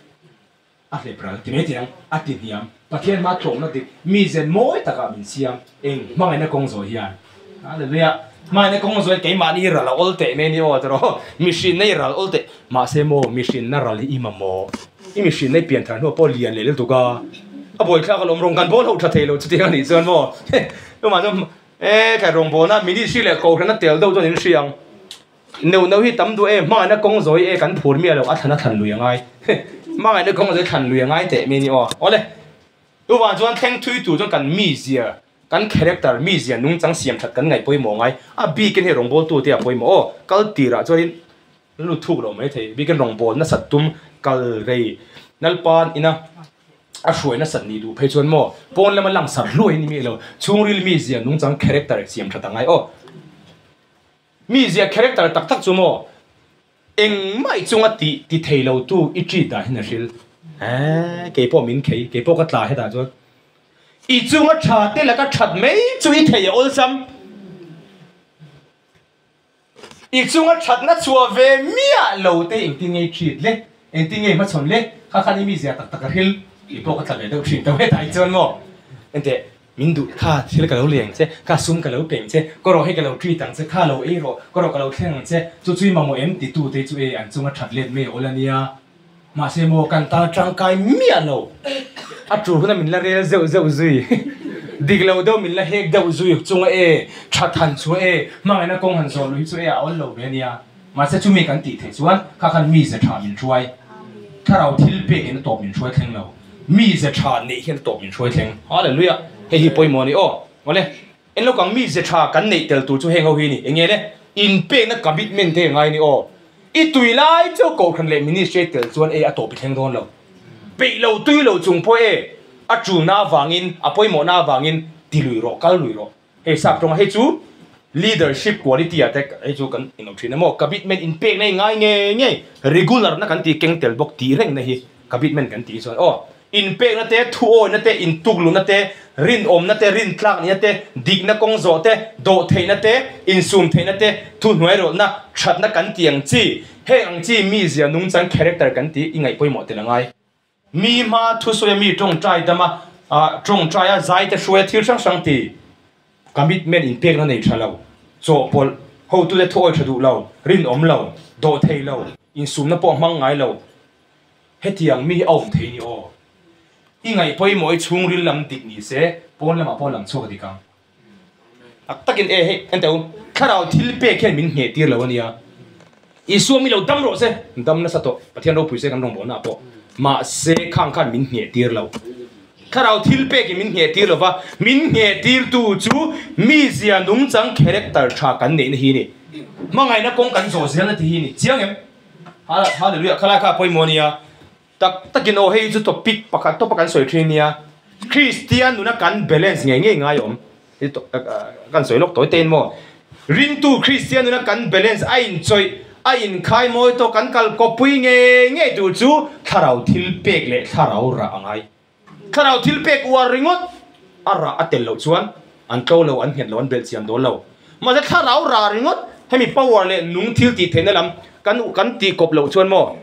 A hlep ral ti mai tiang a ti hniam. Pathian hma tlawmna dik mi zen mawi takah min siam. Eng hmangaihna kawng zawh hian. Hallelujah. Hmangaihna kawng zawh hian keimahni ral a awl teh mai a ni aw tiraw. Mihrinna i ral awl teh. Mahse maw mihrinna ral hi i mamawh. I mihrinna i pian thar hnuah pawh lian leh lutuk a. A buaithlak alawm rawng kan bawl ho tha thei lo chutiang a nih chuan maw. Tumah chuan e kai rawngbawlna ministry leh kohhran a tel deuh chuan in hria ang. Neuh neuh hi tam duh e, hmangaihna kawng zawi e kan phur miah lo, a thlan a thlan lui a ngai. Hmangaihna kawng zawi thlan lui a ngai teh mai a ni aw. Awle, chuvang chuan thleng thui tur chuan kan mizia, Kan character, mizia, nungchang siam that kan ngaih pawimawh ngai. A bikin hei rawngbawltu te a pawimawh aw. Kal tirah chuanin lut thuk lo mai thei. Bikin rawngbawlna sat tum kal rei Lalpa'n ina a hruai nasat nih duh phei chuan maw pawn lama langsar hluai ni miah lo. Chhungril mizia, nungchang, character siam that a ngai aw. Mizia, character tak tak chu maw Engmah i chunga tih ti thei lo tu i treat dah hian a hril. Eeh, kei pawh min khei, kei pawh ka tla hetah chuan. I chunga tha te laka that mai chu i thei a awlsam. I chunga thatna chhuah ve miah lo te engtin nge i treat le, engtin nge i hmachhawn le, kha khan i mizia tak tak a hril. Kei pawh ka tla ve deuh thin tho hetah hi chuan maw. Enteh. Min duh kha thil ka lo lei ang che, kha sum ka lo pe ang che, ka rawh hei ka lo treat ang che, kha lo ei rawh, ka rawh ka lo thleng ang che, chu chu i mamawh em ti tu te chu e an chunga that let mai awl a nia. Mahse maw kan tan tangkai miah lo, a tur huna min la rel zeuh zeuh zui, dik lo deuh min la hek deuh zui chunga e that han chhuah e, hmangaihna kawng han zawh luh hi chu e a awl lo ve a nia. Mahse chumi kan tih theih chuan kha khan mize tha min hruai, thlarau thil pek in a tawp min hruai thleng lo. Mize tha neih hian a tawp min hruai thleng. Hallelujah! Hei hi pawimawh a ni aw. Awle, en lawk ang mize tha kan neih tel tur chu heng ho hi a ni. Enge le? Inpekna commitment te ngai a ni aw. I tui lai chu kohhran leh ministry tel chuan e a tawp i thleng dawn lo. Peih lo tui lo chung pawh e a tulna avangin, a pawimawhna avangin ti lui rawh, kal lui rawh. Hei sap tawnga hei chu leadership quality ah te hei chu kan inlo thin emaw commitment inpek na hi ngai ngei ngei regular na kan tih keng tel bawk tih reng na hi commitment kan tih hi chuan aw inpek na te thu awi na te intuk luh na te rinawm na te rintlak nih na te dik na kawng zawh te dawh theih na te insum theih na te thuhnuai rawlh na that na kan tih ang chi heng ang chi mizia nungchang character kan tih i ngaih pawimawh tel a ngai. Mi hma thusawi a mi tawngtai dam a, tawngtai a zai te hruai a thil hrang hrang ti commitment inpekna nei tha lo, chawhpawlh, hotute thuawi tha duh lo, rinawm lo, dawh thei lo, insumna pawh hmang ngai lo, hetiang mi hi a awm thei ni aw. I ngaih pawimawh i chhungril lam dik ni se, pawn lamah pawh lang chhuak dik ang. Tak takin e hei en teh u, thlarau thil pek hian min ngheh tir lo a nia. Isua mi lo dam rawh se, dam nasa tawh, Pathian ropui se kan rawngbawlna ah pawh. Mahse khang khan min ngheh tir lo. Thlarau thil pek in min ngheh tir lo va, min ngheh tir tu chu mizia nungchang character tha kan neihna hi a ni. Hmangaihna kawng kan zawh zelna te hi a ni. Chiang em? Hallelujah, khalai kha a pawimawh a nia. Tak takin aw hei chu topic pakhat tawpa kan sawi thin nia, Kristian nuna kan balance ngei ngei ngai awm hi kan sawi lawk tawi tein maw, ringtu Kristian nuna kan balance a inchawih a inkhai mawi tawh kan kal kawppui ngei ngei tur chu thlarau thil pek leh thlarau rah a ngai. Thlarau thil pek uar ringawt a rah a tel loh chuan an tlo lo, an nghet lo, an belh chian dawn lo. Mahse thlarau rah ringawt hemi power leh nung thil tih theihna lam kan kan tih kawp loh chuan maw,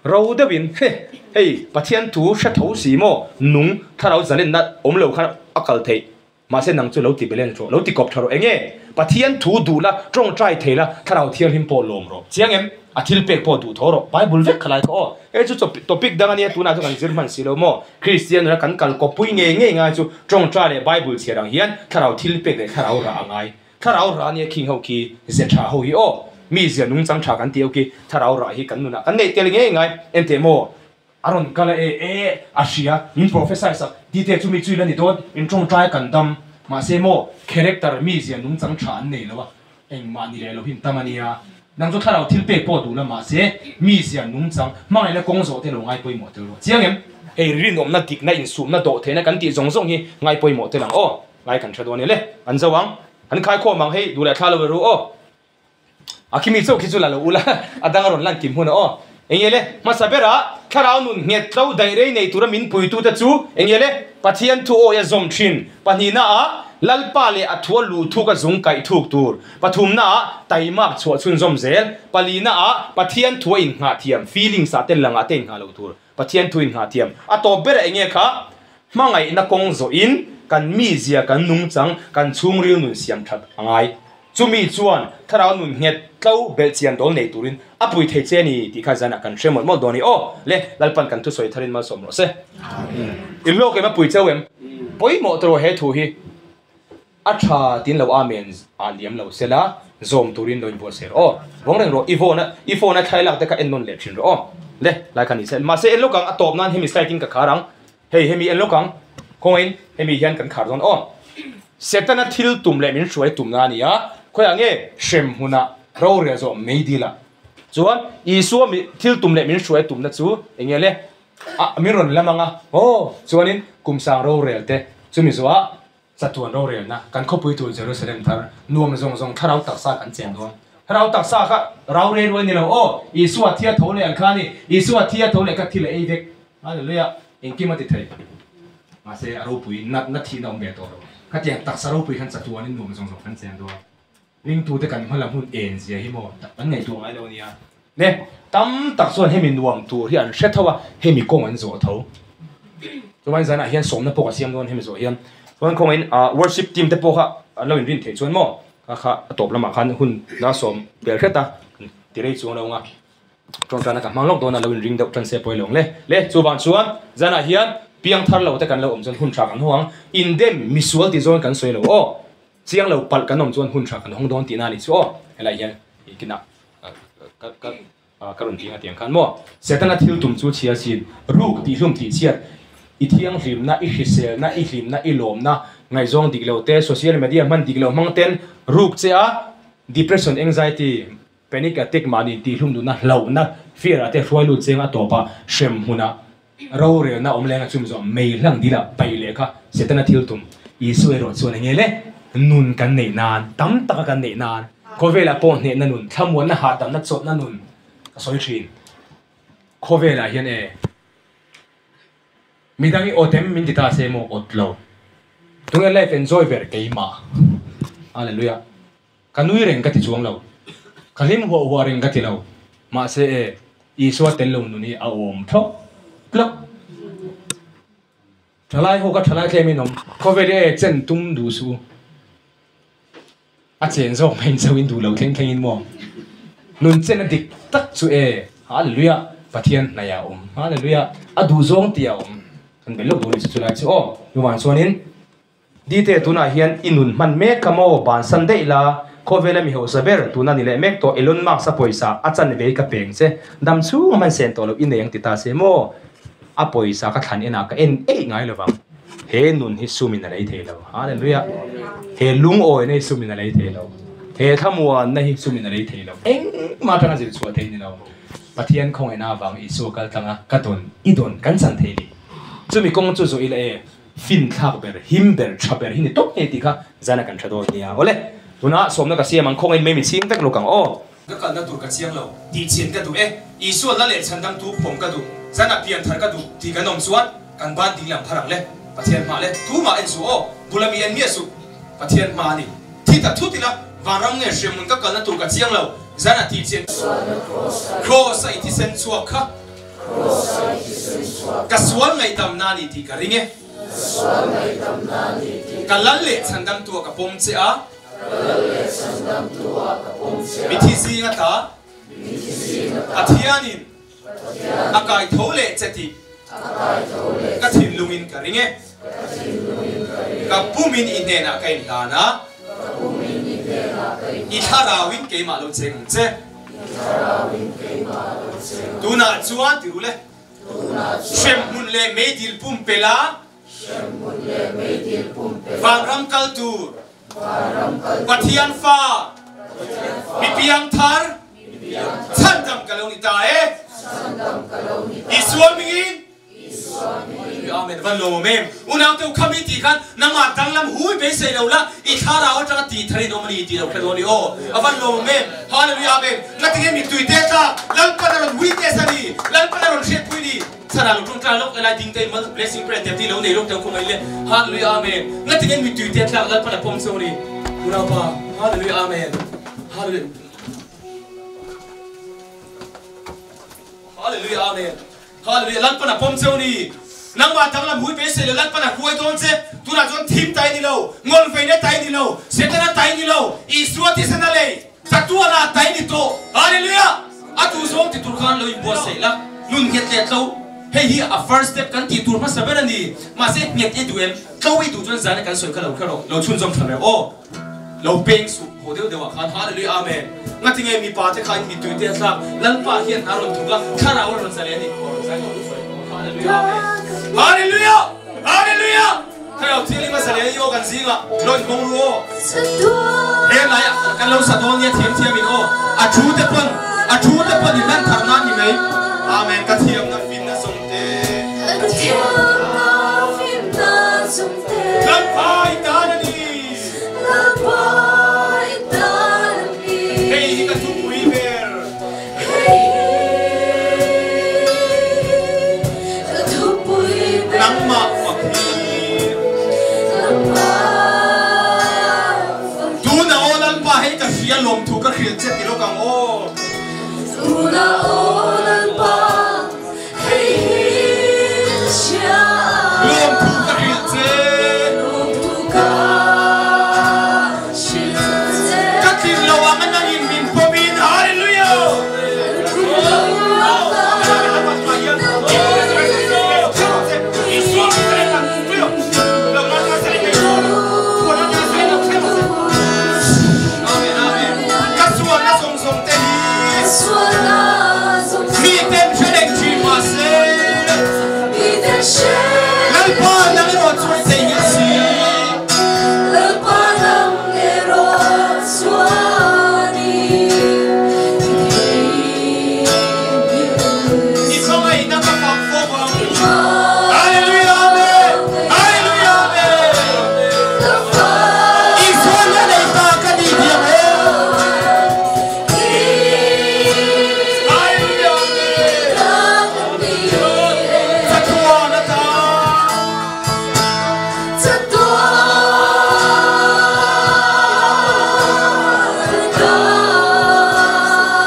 Ro deuhin, He, hei, Pathian thu hre tho si maw? Nung, thlarau zalenna awm lo khan a kal theih. Mahse nang chu lo ti balance rawh, lo ti kawp tha rawh. Enge? Pathian thu duh la, tawngtai thei la, thlarau thianghlim pawh lawm rawh. Chiang em? A thil pek pawh duh tho rawh. Bible vek kha lai kha aw. Hei chu topic dang a nia, tunah chu kan zir hman si lo maw? Kristian nuna kan kal kawppui ngei ngei ngai chu tawngtai leh Bible chhiar ang hian thlarau thil pek leh thlarau rah a ngai. Thlarau rah ania khing ho khi ze tha ho hi aw, mi zia nungchang tha kan tih ho khi thlarau rah hi kan nunah kan neih tel ngei ngai, enteh maw a rawn kal a e e a hria min prophesy sak tite chu mi chu ila ni dawn in tawngtai kan dam mahse maw character mi zia nungchang tha an nei lo a engmah ni leh lo hin tam ania nang chu thlarau thil pek pawh duh la mahse mi zia nungchang hmangaihna kawng zawh te lo ngai pawimawh tel rawh chiang em hei rinawmna dikna insumna dawhtheihna kan tih zawng zawng hi ngai pawimawh tel ang aw. Ngai kan hre dawn e le. An zo ang. An khai khawm ang hei duh leh thla lo ru aw. A khimi chauh khi chu la lo ula a dang a rawn lan kim hun a aw. Enge le hmasa berah thlarau nun nghet tlo daih rei nei tura min puitute chu enge le Pathian thu awi a zawm thin. Pahnihna ah Lalpa leh a thua luh thuk a zung kaih thuk tur. Pathumna ah taimak chhuah chhunzawm zel. Palina ah Pathian thua innghah thiam feelings ah te langah te innghah lo tur. Pathian thu innghah thiam a tawp ber enge kha hmangaihna kawng zawhin kan mizia kan nungchang kan chhungril nun siam that a ngai. Chumi chuan thlarau nun nghet tlo belh chian dawl nei turin a pui thei che a ni tih kha zanah kan hre mawlh mawlh dawn a ni. Aw le, Lalpan kan thusawi tharin malsawm rawh se. In hlawk em a pui cheu em? Pawimawh tawh he thu hi. A tha tin lo amen a liam lo sela zawm turin lo inbuatsaih rawh aw. Vawng reng rawh i phone a i phone a thlailak te kha en nawn leh thin rawh aw. Le lai kha ni se mahse en lawk ang a tawp nan hemi slide in ka khar ang. Hei hemi en lawk ang khawngaihin hemi hian kan khar dawn aw. Setana thil tum leh min hruai tumna a ni a, khawiah nge hrem hmunah rorel zawh mai dil ah. Chuan Isua mi thil tum leh min hruai tumna chu eng nge le? A min rawn lam ang a, aw chuanin kum sang rorel te chumi zawhah chatuan rorelna kan khawpui tur Jerusalem thar nuam zawng zawng thlarau taksa kan chen dawn. Thlarau taksa kha rau rei ruai ni lo aw, Isua thia tho leh ang kha a ni, Isua thia tho leh kha thil a ei vek. Hallelujah! Engkim a ti thei. Mahse a ropui natna thihna awm ve tawh lo. Khatiang taksa ropui khan chatuanin nuam zawng zawng kan cheng dawn. Ringtute kan hma la hmun en zia hi maw kan ngaihtuah ngai lo ania. Ne, tam tak chuan hemi nuam tur hi an hre tho a, hemi kawng an zawh tho. Chuan zanah hian sawmna pawh ka siam dawn hemi zawh hian. Chuan khawngin worship team te pawh kha an lo inrin theih chuan maw kha kha a tawp lamah khan hun la sawm pel hret a, ti rei chuang lo ang a. Tawngtaina ka hmang lawk dawn a, lo inring deuh tan se pawi lo ang le. Le, chuvang chuan zanah hian piang thar lo te kan lo awm chuan hun tha kan hawng ang. Indem, misual tih zawn kan sawi lo aw. Chiang lo palh kan awm chuan hun tha kan hawng dawn tihna a nih chu aw. Helai hian kinah ka ka ka rawn ti ang a tiang khan maw. Setana thil tum chu chhia chin, ruk tih hlum tih chhiat, i thianghlimna, i hriselna, i hlimna, i lawmna, ngaihzawng dik lo te, social media hman dik lo hmang ten ruk che a, depression, anxiety, Panic attack mahni tihhlum duhna hlauhna fear ah te hruai lut cheng a tawp a, hrem hmunah rorelna awm leng a chum zawh mei hlang dil ah paih leh kha Setana thil tum Isua erawh chuan enge le? Nun kan neih nan, tam taka kan neih nan, khawvelah pawh hnehna nun, thlamuanna hahdamna chawlhna nun ka sawi thin. Khawvelah hian e midang i awt em min ti ta se maw awt lo. Tunge life enjoy ber keimah. Hallelujah. Ka nui reng ka ti chuang lo. Ka hlim huah huah reng ka ti lo. Mahse e, Isua tel lo nun hi a awm thlawk tlawk. Thalai ho ka thalai tlem in awm. Khawvel hi e chen tum duh suh u. A chen zawk mai in chauh in duh lo thleng thleng in maw. Nun chen a dik tak chu e, Hallelujah, Pathian hnaih ah a awm. Hallelujah, a duh zawng tih ah a awm. Kan bel lawk duh a ni chu chulai chu aw. Chuvang chuanin. Dite, tunah hian i nun hman mek ka maw? Bansan daih la, khawvela mi hausa ber tuna ni leh mek tawh Elon Musk a pawisa a chanve ka peng che, dam chhung a hman sen tawh loh i nei ang ti ta se maw? A pawisa ka thlan enah ka en eih ngai lovang. He nun hi sumin a lei thei lo. Hallelujah! He lungawina hi sumin a lei thei lo. He thlamuanna hi sumin a lei thei lo. Engmah atanga zir chhuah theih ni lo. Pathian khawngaihna avang Isua kal tlanga ka dawn, i dawn kan chan thei ni. Chumi kawng chu zawh ila e. Fin thlak ber, him ber, tha ber hi ni tawp ngei tih kha zana kan tha dawn nia. Awle, tuna sawmna ka siam ang, khawngain mai mi chhing vek lawk ang aw. Ka kalna tur ka chiang lo, tih chhian ka duh e, Isua la leh chhandam tu pawm ka duh, zana pian thar ka duh tih kan awm chuan kan ban ding lam phar ang le, Pathian hma le, tumah en suh aw, bula mi en miah suh, Pathian hma a ni. Thi ta thut ila, vanram nge hremhmun ka kalna tur ka chiang lo, zana tih chhian. Kraws a i thisen chhuak kha. Ka sual ngaihdamna a ni tih ka ring e. Ka lal leh chhandamtu ah ka pawm che a. Mithi zing ata Pathianin a kai tho leh che tih ka thinlungin ka ring e. Ka pumin i hnenah ka inhlan a. I thlarauin keimah lo cheng ang che. Tunah chuan ti rul e. Hremhmun leh meidil pumpelh a. Vanram kal tur. Pathian fa. Mi piangthar. Chhandam ka lo ni ta e. Isua hmingin. Amen va lawm em. Unau te u khami tih khan nangmah danglam hui beisei lo la i thlarau atanga tih thar in awm a ni tih lo hre dawn i aw. A van lawm em. Hallelujah Amen. Ngatinge mittui te tlak Lalpan a rawn witness a ni. Lalpan a rawn hriatpui ni. Chhanah lo tawngtai lawk elai ding te mal blessing prayer te ti lo nei lawk teu khawm mai le. Hallelujah Amen. Ngatinge mittui te tlak Lalpan a pawm cheu a ni. Unau pa. Hallelujah Amen. Hallelujah. Hallelujah Amen. Hallelujah Lalpan a pawm cheu ni. Nangmah danglam hui beisei lo Lalpan a hruai dawn che. Tunah chuan thim tai ni lo, ngawlveina tai ni lo, Setana tai ni lo, Isua thisena lei chatuana tai ni tawh. Hallelujah! A duh zawng ti tur khan lo inbuatsaih la, nun nghet leh tlo. Hei hi a first step kan tih tur hmasa ber a ni. Mahse nghet i duh em? Tlo i duh chuan zan kan sawi kha lo kher rawh, lo chhunzawm tha reuh aw. Lo peng suh haw deuh deuh ah khan Hallelujah Amen. Ngatinge mipa te kha in mittui te a thlak Lalpa hian a rawn thuk a thlarau a rawn zalen a ni. Hallelujah Amen. Hallelujah! Hallelujah! Thlarau Thianghlim a zalen i aw kan zingah lo inhmang ru aw. He lai kan lo sa dawn nia thiam thiam in aw. A thu te pawn a thu te pawn in lan thar nan ni mai. Amen ka thiamna finna zawng te. Ka thiamna finna zawng te. Lalpa i tan a ni. Lalpa i tan a ni. Hei hi ka thupui ber. Hei hi ka thupui ber. Nangmah fak hi. Nangmah fak hi. Tuna aw Lalpa hei ka hria lawmthu ka hrilh che ti lawk ang aw. Tuna aw Lalpa hei hi ka hria. Lawmthu ka hrilh che. Lawmthu ka hrilh che. Ka tlin lo ang a nangin min pawmin Hallelujah. Ka tlin lo ang a nangin Amen amen. Ka sualna zawng zawng te hi. Ka sualna zawng zawng. Miten hre reng thin mahse. Miten hre Lalpa nang erawh chuan thei nghet si. Lalpa nang erawh chuan i thei nghet I khawngaihna ka fak fawk ang. Hallelujah amen. Hallelujah amen. Isua na nei ta ka ni diam e. Hallelujah amen. Chatuan ata.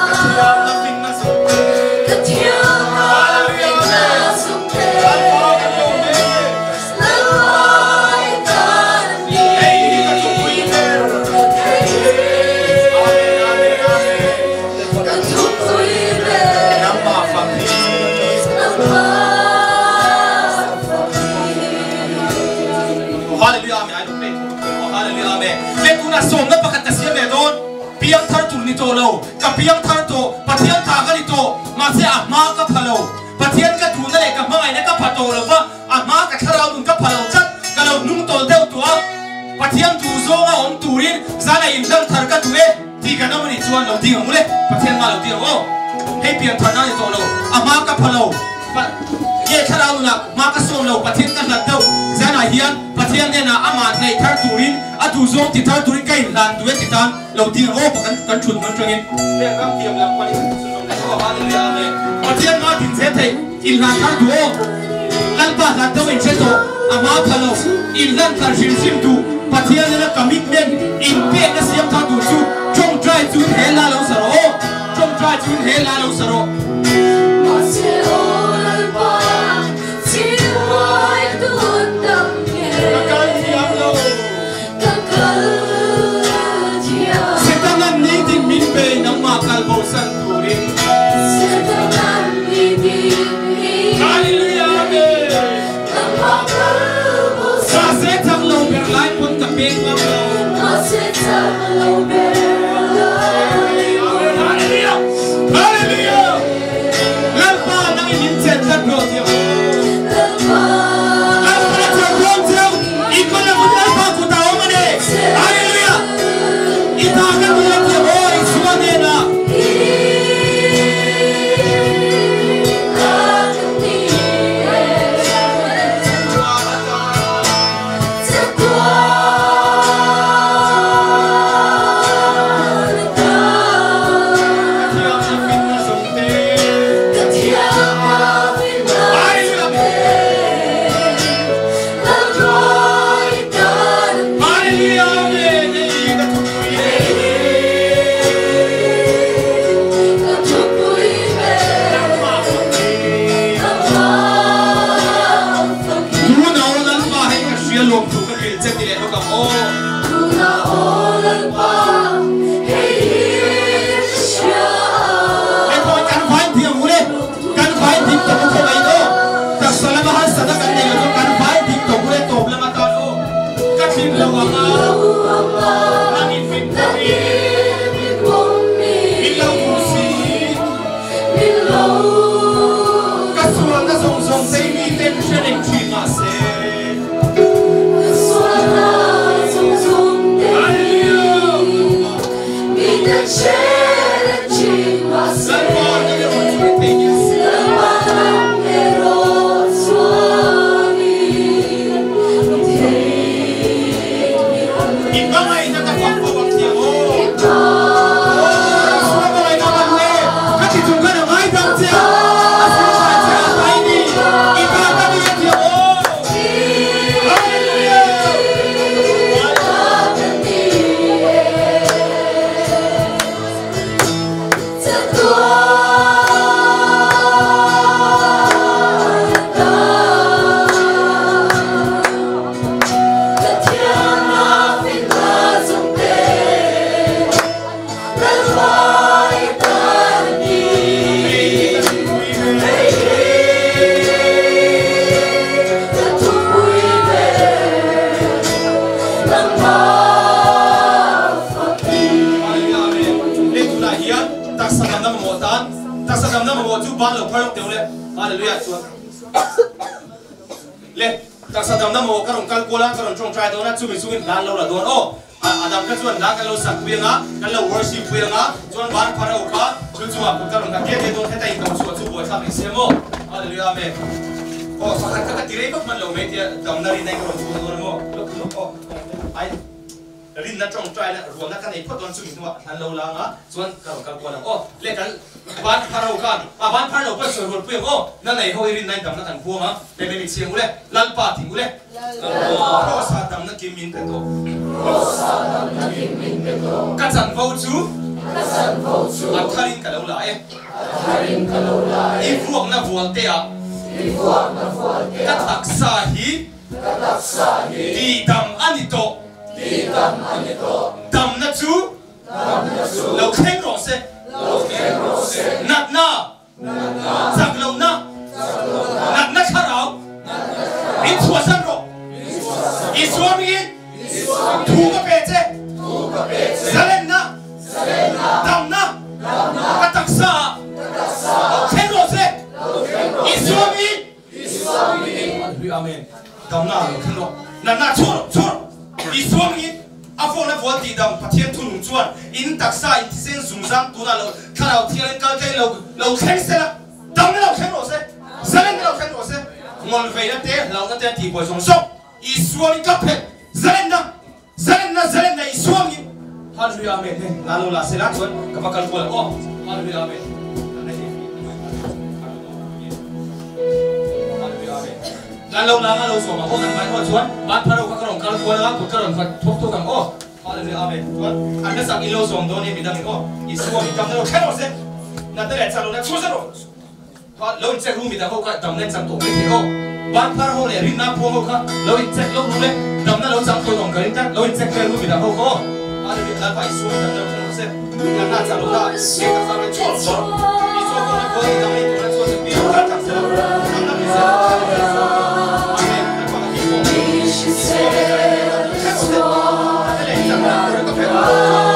Ka thiamna finna zawng te. Hallelujah amen. Lalpa ka lawm e. Hei hi ka thupui ber. Amen amen amen. Nangmah fak hi. Hallelujah amen. Ai lawm e. Hallelujah amen. Le tuna sawmna pakhat ka siam leh dawn. Piang thar tur ni tawh lo. Ka piang thar tawh. Pathian tha ka ni tawh. Mahse a hma ka pha lo. Pathian ka duhna leh ka hmangaihna ka pha tawh lo va. A hma ka thlarau nun ka pha lo tlat. Ka lo hnung tawl deuh tawh a. Pathian duh zawnga awm turin zana inhlan thar ka duh e tih kan awm a nih chuan lo ding ang u le. Pathian mah lo ding ang aw. Hei pian thar na ni tawh lo. A hma ka pha lo. Nge thlarau nunah hma ka sawm lo. Pathian ka hlat deuh. Zanah hian Pathian hnenah amah hnaih thar turin a duh zawng ti thar turin ka inhlan duh e ti tan lo ding ang aw. Kan kan thut hman tangin heng ram thiam lam panin kan thut zawng leh aw. Hallelujah Amen. Pathian mah din zel theih inhlan thar duh aw. Lalpa hlat deuh in hre tawh. A hma pha lo. Inhlan thar hrim hrim duh. Pathian nena commitment inpekna siam thar duh chu tawngtai chuin he la lo sa rawh aw. Tawngtai chuin he la lo sa rawh. Mahse aw Lalpa chinguai tun dang nge. Ka kal thiam lo. Ka kal thiam. Setanan nitin min bei nangmah kal bosan turin. Setanan nitin min Hallelujah Amen. Nangmah kal bosan. Mahse chak lo ber lai pawn ka peng ngam lo. Mahse chak lo ber lai pawn. Hallelujah! Hallelujah! Lalpa nang in min chen tlat rawh tih ang. Lalpa. Lalpa na chak rawng cheu i kawng ang Lalpa kut a awm a ni. Hallelujah! I ta ka ni a tih ang aw Isua hnenah. I am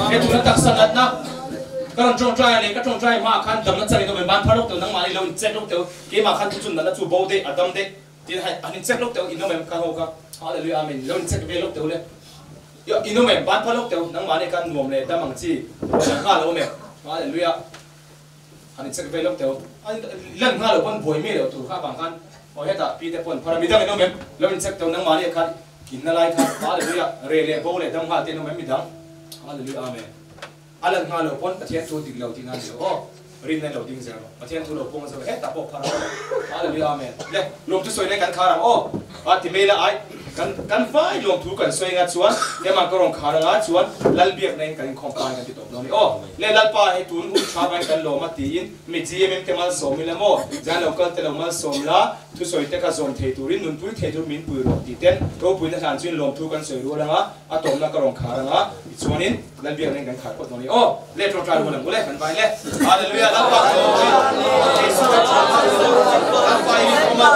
He tuna taksa natna ka rawn tawngtai a leh ka tawngtai hmaah khan damna chang in awm em? Ban phar lawk teuh nangmah ni lo in check lawk teuh keimah khan thuchun natna chu bo deh a dam deh tin hai an in check lawk teuh in awm em? Ka ho ka Hallelujah Amen lo in check ve lawk teuh le in awm em? Ban phar lawk teuh nangmah nih khan nuam leh dam ang chi rawn nghal a awm em? Hallelujah Han in check ve lawk teuh. A lan nghal lo pawn buai mi loh tur kha avang khan aw hetah pi te pawn phar a midang in awm em? Lo in check teuh nangmah nih khan in na lai khan Hallelujah re leh bo leh dam nghal te in awm em midang? Hallelujah Amen. A lan nghal lo pawn Pathian thu dik lo tihna a ni lo aw. Rinna in lo ding zel rawh. Pathian thu lo pawng a zo hetah pawh phar a aw. Hallelujah Amen. Le lawmthu sawi nen kan khar ang aw. A ti mai la ai kan kan vai lawmthu kan sawi anga chuan ema ka rawn khar anga chuan Lal biakna in kan inkhawm pai kan ti tawp dawn a ni aw. Le Lalpa hei tun hun tha vain kan lawm a tiin mi GMM te malsawm ila maw zan lo kal te lo malsawm la thusawi te kha zawm thei turin nunpui thei tur min pui rawh tih ten ropuina hlan chuin lawmthu kan sawi rual anga a tawmna ka rawn khar anga tichuanin Lal biakna in kan khar phawt dawn a ni aw. Le tawngtai rual ang u le kan vai le. Hallelujah Lalpa kan lawm a Jesu kan chhuah kan vai in awm a.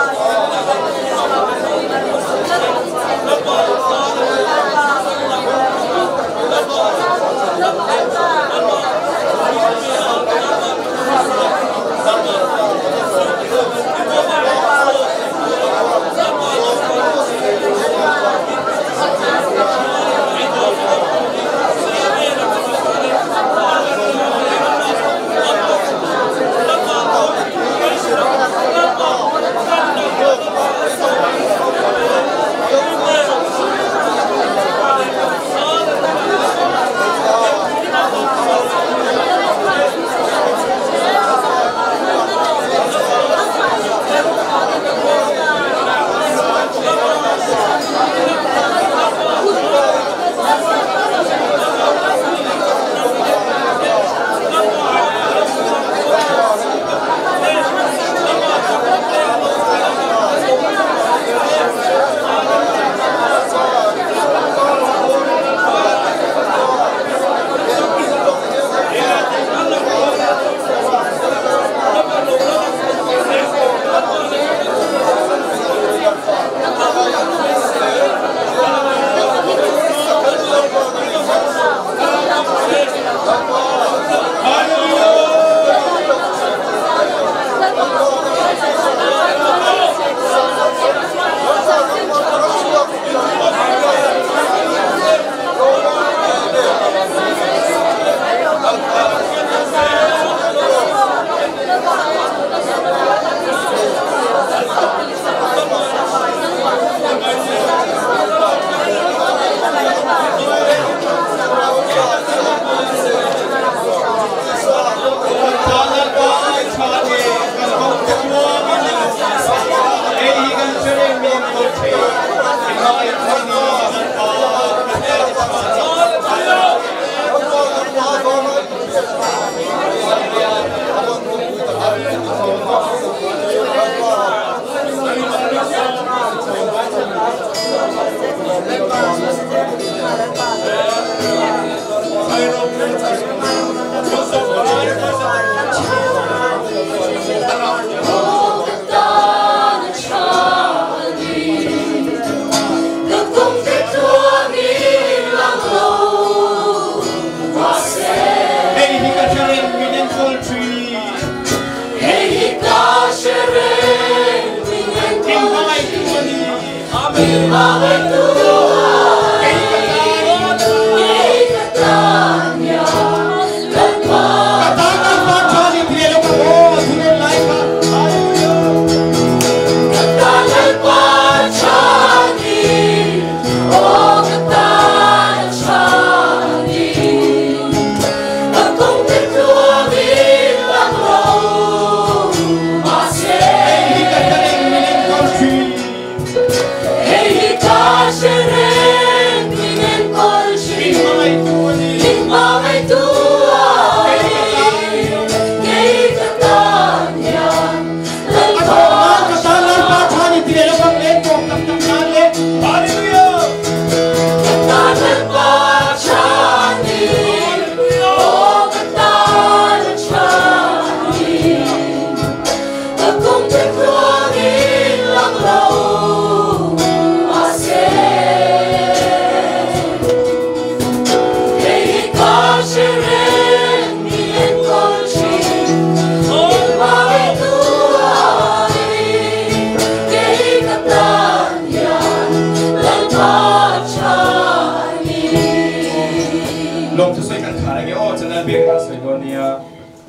Lawmthu sawi kan khar ange aw channel beng kan sawi dawn nia.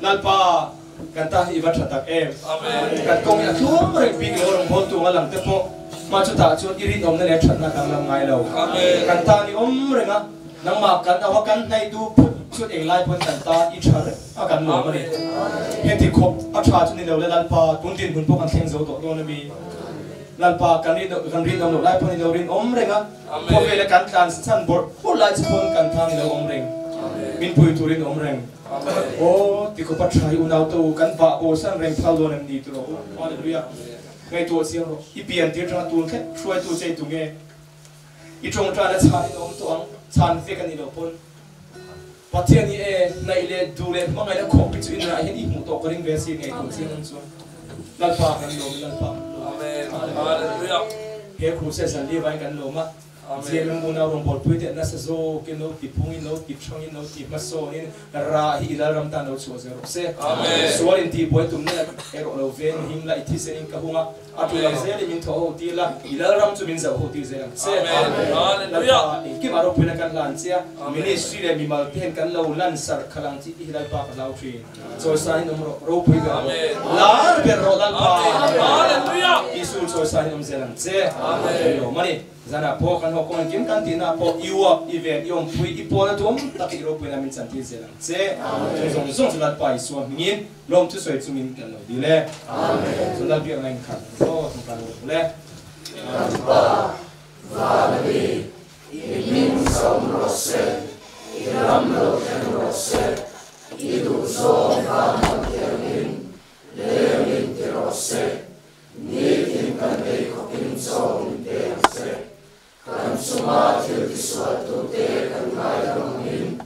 Lalpa kan tan hi i va tha tak em. Kan kawng hi a thlum reng bik lo rawngbawltu anga lang te pawh hma chutah chuan i rinawmna leh thatna danglam ngai lo. Kan tan i awm reng a, nangmah kan auh a kan hnaih duh phut chut englai pawn kan tan i tha reng a kan lawm a ni. Heti khawp a tha chu ni lo le Lalpa tun dinhmun pawh kan thleng zo tawh dawn a mi. Lalpa kan kan rinawm loh lai pawn i lo rinawm reng a. Khawvela kan tlan chhan bawrh bawrh lai che pawn kan tang i lo awm reng. Min pui turin awm reng. Aw, tikawpa tha hi unau te u, kan vah bosan reng phal dawn em ni ti rawh u. Hallelujah. Ngaihtuah chiang rawh. I pian tir tanga tun thlek hruaitu che i tu nge? I tawngtaina chhan in awm tawh ang, chhan vek a nih loh pawn. Pathian hi e, hnaih leh duh leh hmangaihna khawp hi chu inrah hian i hmuh tawh ka ring ve asin ngaihtuah chiang ang chuan. Lalpa kan lawm i Lalpa kan lawm. Hallelujah. He kruse zan li vangin kan lawm a, GMM unau rawngbawlpui te nasa zawkin lo ti phungin lo ti thangin lo ti hmasawnin rah hi i Lalram tan lo chhuah zel rawh se. Sual in tihbuai tumna erawh lo veng him la i thisenin ka hung a, A tu lam zelin min thawh ho tir la, i Lalram chu min zoh ho tir zel ang che. Lalpa, engkim a ropuina kan hlan che a, ministry leh mimal te hian kan lo lan sarh khalh ang chi tih hi Lalpa ka hlau thin. Chawisanin awm rawh, ropui ber rawh, lar ber rawh Lalpa. Isu chawisanin awm zel ang che. Kan lawm a ni. Zanah pawh kan haw kawng engkim kan tihna pawh i uap, i ven, i awmpui, i pawna tum tak i ropuina min chantir zel ang che. Chung zawng zawng chu Lalpa Isua hmingin Lawm thu sawi chungin kan lo dil e. Amen. Chu Lalbiak na inkhar kan aw thung kan lo le. Kan Pa, van a mi, i hming zawm rawh se, i ram lo thleng rawh se, i duhzawng van ang thiangin lengin ti rawh se, nitin kan ei khawpin chaw min pe ang che. Kan chunga thil tisualtute kan ngaidam angin,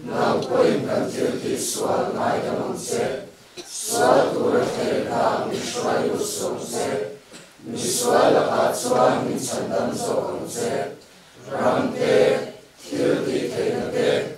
nang pawhin kan thil tihsual ngaidam ang che. Sual tura thlehna min hruai lut suh ang che. Misual lakah chuan min chhandam zawk ang che. Ram te, thil tih theihna te.